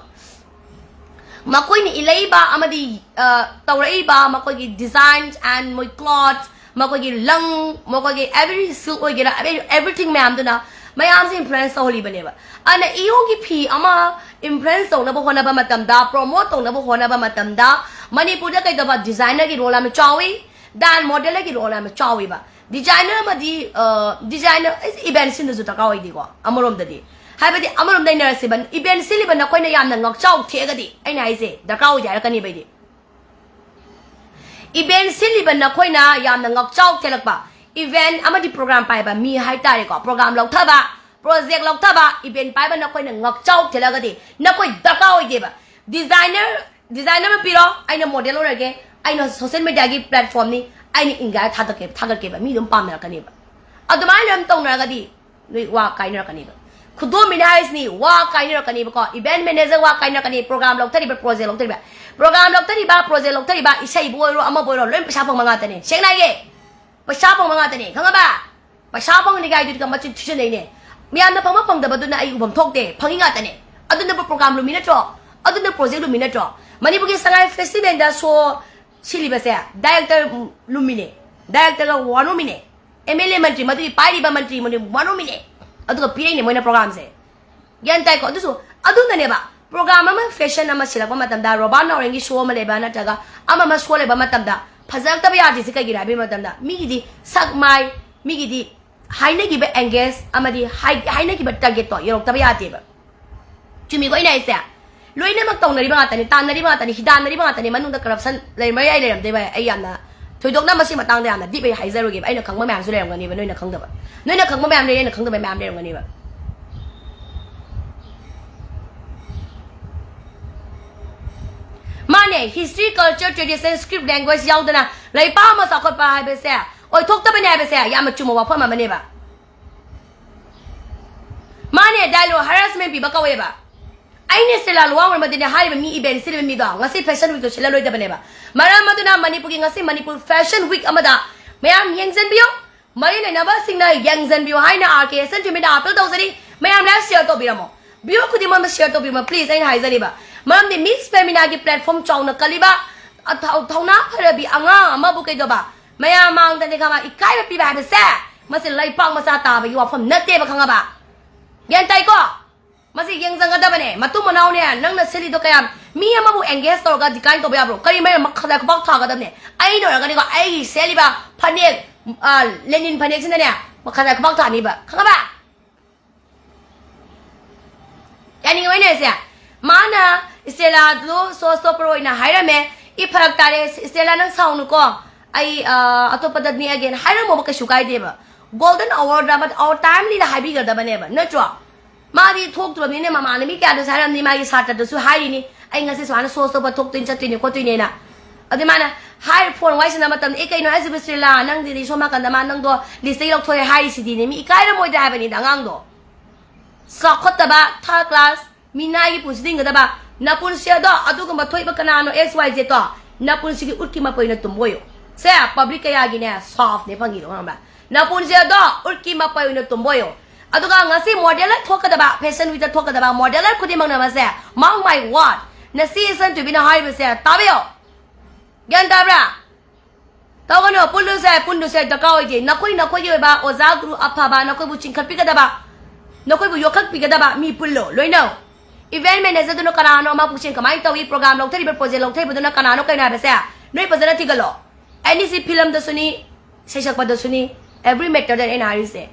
ꯃꯈꯣꯏꯅ ꯏꯜꯂꯛꯏꯕ ꯑꯃꯗꯤ, ꯑ, ꯇꯧꯔꯛꯏꯕ ꯃꯈꯣꯏꯒꯤ design and ꯃꯣꯏ cloth, ꯃꯈꯣꯏꯒꯤ ꯂꯪ, ꯃꯈꯣꯏꯒꯤ every silk ꯑꯣꯏꯒꯦꯔꯥ, every-, everything ꯃꯌꯥꯝꯗꯨꯅ ꯃꯌꯥꯝꯁꯦ influence ꯇꯧꯍꯜꯂꯤꯕꯅꯦꯕ꯫ ꯑꯗꯨꯅ ꯏꯌꯣꯡꯒꯤ ꯐꯤ ꯑꯃ influence ꯇꯧꯅꯕ ꯍꯣꯠꯅꯕ ꯃꯇꯝꯗ, promote ꯇꯧꯅꯕ ꯍꯣꯠꯅꯕ ꯃꯇꯝꯗ ꯃꯅꯤꯄꯨꯔꯗ ꯀꯩꯗꯧꯕ designer ꯒꯤ role ꯌꯥꯝꯅ ꯆꯥꯎꯏ, then model ꯒꯤ role ꯌꯥꯝꯅ ꯆꯥꯎꯏꯕ꯫ Designer ꯑꯃꯗꯤ, ꯑ, designer event ꯁꯤꯟꯕꯁꯨ ꯗꯔꯀꯥꯔ ꯑꯣꯏꯗꯦꯀꯣ, ꯑꯃꯔꯣꯝꯗꯗꯤ꯫ ꯍꯥꯏꯕꯗꯤ ꯑꯃꯔꯣꯝꯗ ꯅꯩꯅꯔꯁꯦꯕ, event ꯁꯤꯜꯂꯤꯕ ꯅꯈꯣꯏꯅ ꯌꯥꯝꯅ ꯉꯛꯆꯥꯎ ꯊꯦꯛꯑꯒꯗꯤ ꯑꯩꯅ ꯍꯥꯏꯁꯦ ꯗꯔꯀꯥꯔ ꯑꯣꯏꯗꯦ ꯍꯥꯏꯔꯛꯀꯅꯤꯕ ꯑꯩꯗꯤ꯫ Event ꯁꯤꯜꯂꯤꯕ ꯅꯈꯣꯏꯅ ꯌꯥꯝꯅ ꯉꯛꯆꯥꯎ ꯊꯦꯛꯂꯛꯄ, event ꯑꯃꯗꯤ program ꯄꯥꯏꯕ ꯃꯤ ꯍꯥꯏꯇꯥꯔꯦꯀꯣ, program ꯂꯧꯊꯕ, ꯄ꯭ꯔꯣꯖꯦꯛ ꯂꯧꯊꯕ, ꯏꯚꯦꯟ ꯄꯥꯏꯕ ꯅꯈꯣꯏꯅ ꯉꯛꯆꯥꯎ ꯊꯤꯜꯂꯒꯗꯤ ꯅꯈꯣꯏ ꯗꯔꯀꯥꯔ ꯑꯣꯏꯗꯦꯕ꯫ ꯗꯤꯖꯥꯏꯅꯔ, ꯗꯤꯖꯥꯏꯅꯔ ꯑꯃ ꯄꯤꯔꯣ, ꯑꯩꯅ ꯃꯣꯗꯦꯜ ꯑꯣꯏꯔꯒꯦ, ꯑꯩꯅ ꯁꯣꯁꯤꯌꯦꯜ ꯃꯦꯗꯤꯌꯥꯒꯤ ꯄ꯭ꯂꯦꯠꯐꯣꯝꯅꯤ, ꯑꯩꯅ ꯏꯟꯗꯤꯌꯥꯗ ꯊꯥꯒꯠꯀꯦ, ꯊꯥꯒꯠꯀꯦꯕ, ꯃꯤ ꯑꯗꯨꯝ ꯄꯥꯝꯅꯔꯛꯀꯅꯦꯕ꯫ ꯑꯗꯨꯃꯥꯏꯅ ꯑꯗꯨꯝ ꯇꯧꯅꯔꯒꯗꯤ ꯅꯣꯏ ꯋꯥ ꯀꯥꯏꯅꯔꯛꯀꯅꯦꯕ꯫ ꯈꯨꯗꯣꯝꯕꯤꯅꯤ ꯍꯥꯏꯔꯤꯁꯤꯅꯤ, ꯋꯥ ꯀꯥꯏꯅꯔꯛꯀꯅꯦꯕꯀꯣ꯫ ꯏꯚꯦꯟ ꯃꯦꯅꯦꯖꯔ ꯋꯥ ꯀꯥꯏꯅꯔꯛꯀꯅꯤ, ꯄ꯭ꯔꯣꯒ꯭ꯔꯥꯝ ꯂꯧꯊꯔꯤꯕ, ꯄ꯭ꯔꯣꯖꯦꯛ ꯂꯧꯊꯔꯤꯕ, ꯄ꯭ꯔꯣꯒ꯭ꯔꯥꯝ ꯂꯧꯊꯔꯤꯕ, ꯄ꯭ꯔꯣꯖꯦꯛ ꯂꯧꯊꯔꯤꯕ, ꯏꯁꯩꯕꯨ ꯑꯣꯏꯔꯣ, ꯑꯃꯕꯨ ꯑꯣꯏꯔꯣ, ꯂꯣꯏ ꯄꯩꯁꯥ ꯐꯪꯕ ꯉꯥꯛꯇꯅꯦ꯫ ꯁꯦꯡꯅ ꯍꯥꯏꯒꯦ, ꯄꯩꯁꯥ ꯐꯪꯕ ꯉꯥꯛꯇꯅꯦ, ꯈꯪꯉꯕ? ꯄꯩꯁꯥ ꯐꯪꯅꯤꯒꯥꯏꯗꯨꯗꯤ ꯃꯆꯤꯟ ꯊꯤꯖꯤꯟꯅꯩꯅꯦ꯫ ꯃꯌꯥꯝꯅ ꯐꯪꯕ ꯐꯪꯗꯕꯗꯨꯅ ꯑꯩ ꯎꯐꯝ ꯊꯣꯛꯇꯦ, ꯐꯪꯉꯤ ꯉꯥꯛꯇꯅꯦ꯫ ꯑꯗꯨꯅ ꯄ꯭ꯔꯣꯒ꯭ꯔꯥꯝ ꯂꯨꯝꯃꯤ ꯅꯠꯇ꯭ꯔꯣ? ꯑꯗꯨꯅ ꯄ꯭ꯔꯣꯖꯦꯛ ꯂꯨꯝꯃꯤ ꯅꯠꯇ꯭ꯔꯣ? ꯃꯅꯤꯄꯨꯔꯒꯤ ꯁꯉꯥꯏ ꯐꯦꯁꯇꯤꯚꯦꯜꯗ ꯁꯣ ꯁꯤꯜꯂꯤꯕꯁꯦ ꯗꯥꯏꯔꯦꯛꯇꯔ ꯂꯨꯝꯃꯤꯅꯦ, ꯗꯥꯏꯔꯦꯛꯇꯔꯒ ꯋꯥꯔꯨꯝꯃꯤꯅꯦ, ꯑꯦꯝ ꯑꯦꯜ ꯑꯦ ꯃꯟꯇ꯭ꯔꯤ, ꯃꯗꯨꯒꯤ ꯄꯥꯏꯔꯤꯕ ꯃꯟꯇ꯭ꯔꯤ ꯃꯅꯤ ꯋꯥꯔꯨꯝꯃꯤꯅꯦ, ꯑꯗꯨꯒ ꯄꯤꯔꯛꯏꯅꯦ ꯃꯣꯏꯅ ꯄ꯭ꯔꯣꯒ꯭ꯔꯥꯝꯁꯦ꯫ ꯒ꯭ꯌꯥꯟ ꯇꯥꯏꯀꯣ? ꯑꯗꯨꯁꯨ ꯑꯗꯨꯅꯅꯦꯕ, ꯄ꯭ꯔꯣꯒ꯭ꯔꯥꯝ ꯑꯃ, ꯐꯦꯁꯟ ꯑꯃ ꯁꯤꯜꯂꯛꯄ ꯃꯇꯝꯗ, ꯔꯣꯕꯥꯔꯠ ꯅꯥꯎꯔꯦꯝꯒꯤ ꯁꯣ ꯑꯃ ꯂꯩꯕ ꯅꯠꯇ꯭ꯔꯒ ꯑꯃ ꯑꯃ ꯁꯣ ꯂꯩꯕ ꯃꯇꯝꯗ ꯐꯖꯔꯛꯇꯕ ꯌꯥꯗ꯭ꯔꯤꯁꯦ ꯀꯩꯒꯤꯅꯣ ꯍꯥꯏꯕ ꯃꯇꯝꯗ, ꯃꯤꯒꯤꯗꯤ ꯁꯛ ꯃꯥꯏ, ꯃꯤꯒꯤꯗꯤ ꯍꯥꯏꯅꯈꯤꯕ ꯑꯦꯡꯒꯦꯖ ꯑꯃꯗꯤ ꯍꯥꯏ-, ꯍꯥꯏꯅꯈꯤꯕ ꯇꯥꯔꯒꯦꯠꯇꯣ ꯌꯧꯔꯛꯇꯕ ꯌꯥꯗꯦꯕ꯫ ꯆꯨꯝꯃꯤꯀꯣ ꯑꯩꯅ ꯍꯥꯏꯁꯦ? ꯂꯣꯏꯅꯃꯛ ꯇꯧꯅꯔꯤꯕ ꯉꯥꯛꯇꯅꯤ, ꯇꯥꯟꯅꯔꯤꯕ ꯉꯥꯛꯇꯅꯤ, ꯍꯤꯗꯥꯟꯅꯔꯤꯕ ꯉꯥꯛꯇꯅꯤ꯫ ꯃꯅꯨꯡꯗ ꯀꯔꯞꯁꯟ ꯂꯩꯔꯝꯕ ꯌꯥꯏ, ꯂꯩꯔꯝꯗꯦ ꯚꯥꯏ, ꯑꯩ ꯌꯥꯝꯅ ꯊꯣꯏꯗꯣꯛꯅ ꯃꯁꯤ ꯃꯇꯥꯡꯗ ꯌꯥꯝꯅ ꯗꯤꯞ ꯑꯩ ꯍꯥꯏꯖꯔꯨꯒꯦꯕ꯫ ꯑꯩꯅ ꯈꯪꯕ ꯃꯌꯥꯝꯁꯨ ꯂꯩꯔꯝꯒꯅꯦꯕ, ꯅꯣꯏꯅ ꯈꯪꯗꯕ꯫ ꯅꯣꯏꯅ ꯈꯪꯕ ꯃꯌꯥꯝ ꯂꯩ, ꯑꯩꯅ ꯈꯪꯗꯕ ꯃꯌꯥꯝ ꯂꯩꯔꯝꯒꯅꯦꯕ꯫ ꯃꯥꯅꯦ, history, culture, tradition, script, language ꯌꯥꯎꯗꯅ ꯂꯩꯕꯥꯛ ꯑꯃ ꯆꯥꯎꯈꯠꯄ ꯍꯥꯏꯕꯁꯦ ꯑꯣꯏꯊꯣꯛꯇꯕꯅꯦ ꯍꯥꯏꯕꯁꯦ ꯌꯥꯝꯅ ꯆꯨꯝꯕ ꯋꯥꯐꯝ ꯑꯃꯅꯦꯕ꯫ ꯃꯥꯅꯦ, ꯗꯥꯏꯂꯣ ꯍꯔꯥꯁꯃꯦꯟ ꯄꯤꯕ ꯀꯧꯋꯦꯕ꯫ ꯑꯩꯅ ꯁꯤꯂꯥ ꯂꯨꯋꯥꯡ ꯑꯣꯏꯔꯝꯃꯗꯤꯅꯦ, ꯍꯥꯏꯔꯤꯕ ꯃꯤ ꯏꯚꯦꯟ ꯁꯤꯜꯂꯤꯕ ꯃꯤꯗꯣ ꯉꯁꯤ ꯐꯦꯁꯟ ꯋꯤꯛꯇꯣ ꯁꯤꯜꯂꯔꯣꯏꯗꯕꯅꯦꯕ꯫ ꯃꯔꯝ ꯑꯗꯨꯅ ꯃꯅꯤꯄꯨꯔꯒꯤ ꯉꯁꯤ ꯃꯅꯤꯄꯨꯔ ꯐꯦꯁꯟ ꯋꯤꯛ ꯑꯃꯗ ꯃꯌꯥꯝ ꯌꯦꯡꯁꯤꯟꯕꯤꯌꯨ, ꯃꯔꯤ ꯂꯩꯅꯕꯁꯤꯡꯅ ꯌꯦꯡꯁꯤꯟꯕꯤꯌꯨ ꯍꯥꯏꯅ ꯑꯥꯔ ꯀꯦ ꯑꯦꯁ ꯑꯦꯟ ꯇꯤꯚꯤꯗ ꯑꯥꯄꯤꯜ ꯇꯧꯖꯔꯤ꯫ ꯃꯌꯥꯝ ꯂꯥꯏꯚ ꯁꯤꯌꯔ ꯇꯧꯕꯤꯔꯝꯃꯣ, ꯚ꯭ꯌꯨ ꯈꯨꯗꯤꯡꯃꯛꯅ ꯁꯤꯌꯔ ꯇꯧꯕꯤꯔꯝꯃꯣ ꯄ꯭ꯂꯤꯖ, ꯑꯩꯅ ꯍꯥꯏꯖꯔꯤꯕ꯫ ꯃꯔꯝꯗꯤ ꯃꯤꯁ ꯐꯦꯃꯤꯅꯥꯒꯤ ꯄ꯭ꯂꯦꯠꯐꯣꯝ ꯆꯥꯎꯅ ꯀꯜꯂꯤꯕ, ꯑꯊꯧ-, ꯊꯧꯅꯥ ꯐꯔꯕꯤ ꯑꯉꯥꯡ ꯑꯃꯕꯨ ꯀꯩꯗꯧꯕ, ꯃꯌꯥꯝ ꯃꯥꯡꯗꯅꯦ ꯈꯪꯉꯕ, ꯏꯀꯥꯏꯕ ꯄꯤꯕ ꯍꯥꯏꯕꯁꯦ ꯃꯁꯤ ꯂꯩꯄꯥꯛ ꯃꯆꯥ ꯇꯥꯕꯒꯤ ꯋꯥꯐꯝ ꯅꯠꯇꯦꯕ, ꯈꯪꯉꯕ? ꯒ꯭ꯌꯥꯟ ꯇꯥꯏꯀꯣ? ꯃꯁꯤ ꯌꯦꯡꯁꯤꯟꯒꯗꯕꯅꯦ꯫ ꯃꯇꯨꯡ ꯃꯅꯥꯎꯅꯦ, ꯅꯪꯅ ꯁꯦꯠꯂꯤꯗꯣ ꯀꯌꯥꯝ, ꯃꯤ ꯑꯃꯕꯨ ꯑꯦꯡꯒꯦꯖ ꯇꯧꯔꯒ ꯗꯤꯀ꯭ꯂꯥꯏꯟ ꯇꯧꯕ ꯌꯥꯕ꯭ꯔꯣ? ꯀꯔꯤ ꯃꯔꯝ ꯃꯈꯥꯗ ꯈꯨꯄꯥꯛ ꯊꯥꯒꯗꯕꯅꯦ? ꯑꯩꯅ ꯑꯣꯏꯔꯒꯅꯤꯀꯣ, ꯑꯩꯒꯤ ꯁꯦꯠꯂꯤꯕ ꯐꯅꯦꯛ, ꯑ, ꯂꯦꯅꯤꯟ ꯐꯅꯦꯛꯁꯤꯅꯅꯦ, ꯃꯈꯥꯗ ꯈꯨꯄꯥꯛ ꯊꯥꯅꯤꯕ, ꯈꯪꯉꯕ? ꯌꯥꯅꯤꯡꯉꯤ ꯑꯣꯏꯅ ꯁꯦ, ꯃꯥꯅ ꯏꯁꯇꯦꯂꯥꯗꯣ ꯁꯣ ꯁ꯭ꯇꯣꯞꯄꯔ ꯑꯣꯏꯅ ꯍꯥꯏꯔꯝꯃꯦ꯫ "ꯏ, ꯐꯔꯛ ꯇꯥꯔꯦ, ꯏꯁꯇꯦꯂꯥ, ꯅꯪ ꯁꯥꯎꯅꯨꯀꯣ, ꯑꯩ, ꯑ, ꯑꯇꯣꯞꯄꯗ ꯅꯦꯛꯑꯒꯦꯅ" ꯍꯥꯏꯔꯝꯃꯣꯕ, ꯀꯩꯁꯨ ꯀꯥꯏꯗꯦꯕ꯫ Golden hour ꯗ ꯑꯃ ꯑꯋꯥꯔ ꯇꯥꯏꯝꯂꯤꯗ ꯍꯥꯏꯕꯤꯒꯗꯕꯅꯦꯕ, ꯅꯠꯇ꯭ꯔꯣ? ꯃꯥꯗꯤ ꯊꯣꯛꯇ꯭ꯔꯕꯅꯤꯅ ꯃꯃꯥꯟꯅꯕꯤ ꯀꯌꯥꯗꯁꯨ ꯍꯥꯏꯔꯝꯅꯤ, ꯃꯥꯒꯤ ꯁꯥꯇ꯭ꯔꯗꯁꯨ ꯍꯥꯏꯔꯤꯅꯤ, "ꯑꯩ ꯉꯁꯤ ꯁꯨꯃꯥꯏꯅ ꯁꯣ ꯁꯣꯞꯄ ꯊꯣꯛꯇꯣꯏꯅꯤ, ꯆꯠꯇꯣꯏꯅꯤ, ꯈꯣꯠꯇꯣꯏꯅꯦꯅ"꯫ ꯑꯗꯨ ꯃꯥꯅ ꯍꯥꯏ, ꯐꯣꯟ ꯋꯥꯔꯤ ꯁꯥꯟꯅꯕ ꯃꯇꯝꯗ, "ꯑꯦ, ꯀꯩꯅꯣ ꯍꯥꯏꯁꯤꯕꯨ ꯁ꯭ꯔꯤꯂꯥ, ꯅꯪꯗꯤ ꯁꯣꯝ ꯅꯥꯀꯟꯗ ꯃꯥ ꯅꯪꯗꯣ ꯂꯤꯁꯇꯒꯤ ꯂꯧꯊꯣꯛꯑꯦ ꯍꯥꯏꯔꯤꯁꯤꯗꯤꯅꯦ"? ꯃꯤ ꯏꯀꯥꯏꯔꯝꯃꯣꯏꯗ꯭ꯔꯥ ꯍꯥꯏꯕꯅꯤꯗ ꯑꯉꯥꯡꯗꯣ꯫ ꯆꯥꯎꯈꯠꯇꯕ, ꯊꯥꯔꯠ ꯀ꯭ꯂꯥꯁ, ꯃꯤꯅꯥꯏꯒꯤ ꯄꯨꯟꯁꯤ ꯍꯤꯡꯒꯗꯕ꯫ ꯅꯄꯨꯟꯁꯤ ꯑꯗꯣ ꯑꯗꯨꯒꯨꯝꯕ ꯊꯣꯛꯏꯕ ꯀꯅꯥꯅꯣ, ꯑꯦꯛꯁ ꯋꯥꯏ ꯖꯦꯠꯇꯣ? ꯅꯄꯨꯟꯁꯤꯒꯤ ꯎꯠꯀꯤ ꯃꯄꯩꯅ ꯇꯨꯝꯕ ꯑꯣꯏꯌꯣ꯫ ꯁꯦ, ꯄꯕ꯭ꯂꯤꯛ ꯀꯌꯥꯒꯤꯅꯦ, ꯁꯥꯐꯅꯦ ꯐꯪꯉꯤꯗꯣ, ꯈꯪꯕ꯭ꯔꯥ? ꯅꯄꯨꯟꯁꯤ ꯑꯗꯣ ꯎꯠꯀꯤ ꯃꯄꯩ ꯑꯣꯏꯅ ꯇꯨꯝꯕ ꯑꯣꯏꯌꯣ꯫ ꯑꯗꯨꯒ ꯉꯁꯤ ꯃꯣꯗꯦꯂꯔ ꯊꯣꯛꯀꯗꯕ, ꯐꯦꯁꯟ ꯋꯤꯛꯇ ꯊꯣꯛꯀꯗꯕ ꯃꯣꯗꯦꯂꯔ ꯈꯨꯗꯤꯡꯃꯛꯅ ꯃꯁꯦ, mark my word, ꯅꯁꯤ ꯏꯆꯟ ꯇꯨꯕꯤꯅ ꯍꯥꯏꯔꯤꯕꯁꯦ ꯇꯥꯕꯤꯌꯣ꯫ ꯒ꯭ꯌꯥꯟ ꯇꯥꯕ꯭ꯔꯥ? ꯇꯧꯒꯅꯨ, ꯄꯨꯜꯂꯨꯁꯦ, ꯄꯨꯟꯗꯨꯁꯦ ꯗꯔꯀꯥꯔ ꯑꯣꯏꯗꯦ꯫ ꯅꯈꯣꯏ, ꯅꯈꯣꯏꯒꯤ ꯑꯣꯏꯕ ꯑꯣꯖꯥ ꯒꯨꯔꯨ ꯑꯐꯕ, ꯅꯈꯣꯏꯕꯨ ꯆꯤꯡꯈꯠꯄꯤꯒꯗꯕ, ꯅꯈꯣꯏꯕꯨ ꯌꯣꯛꯈꯠꯄꯤꯒꯗꯕ ꯃꯤ ꯄꯨꯜꯂꯣ, ꯂꯣꯏꯅꯧ꯫ ꯏꯚꯦꯟꯠ ꯃꯦꯅꯦꯖꯔꯗꯨꯅ ꯀꯅꯥꯅꯣ, ꯃꯥ ꯄꯨꯛꯆꯦꯜ ꯀꯃꯥꯏꯅ ꯇꯧꯏ, ꯄ꯭ꯔꯣꯒ꯭ꯔꯥꯝ ꯂꯧꯊꯔꯤꯕ, ꯄ꯭ꯔꯣꯖꯦꯛ ꯂꯧꯊꯔꯤꯕꯗꯨꯅ ꯀꯅꯥꯅꯣ, ꯀꯩꯅꯣ ꯍꯥꯏꯕꯁꯦ ꯅꯣꯏ ꯐꯖꯅ ꯊꯤꯒꯠꯂꯣ꯫ ꯑꯦꯟ ꯏ ꯁꯤ ꯐꯤꯂꯝꯗꯁꯨꯅꯤ, ꯁꯩꯁꯛꯄꯗꯁꯨꯅꯤ, every matter ꯗ ꯑꯩꯅ ꯍꯥꯏꯔꯤꯁꯦ꯫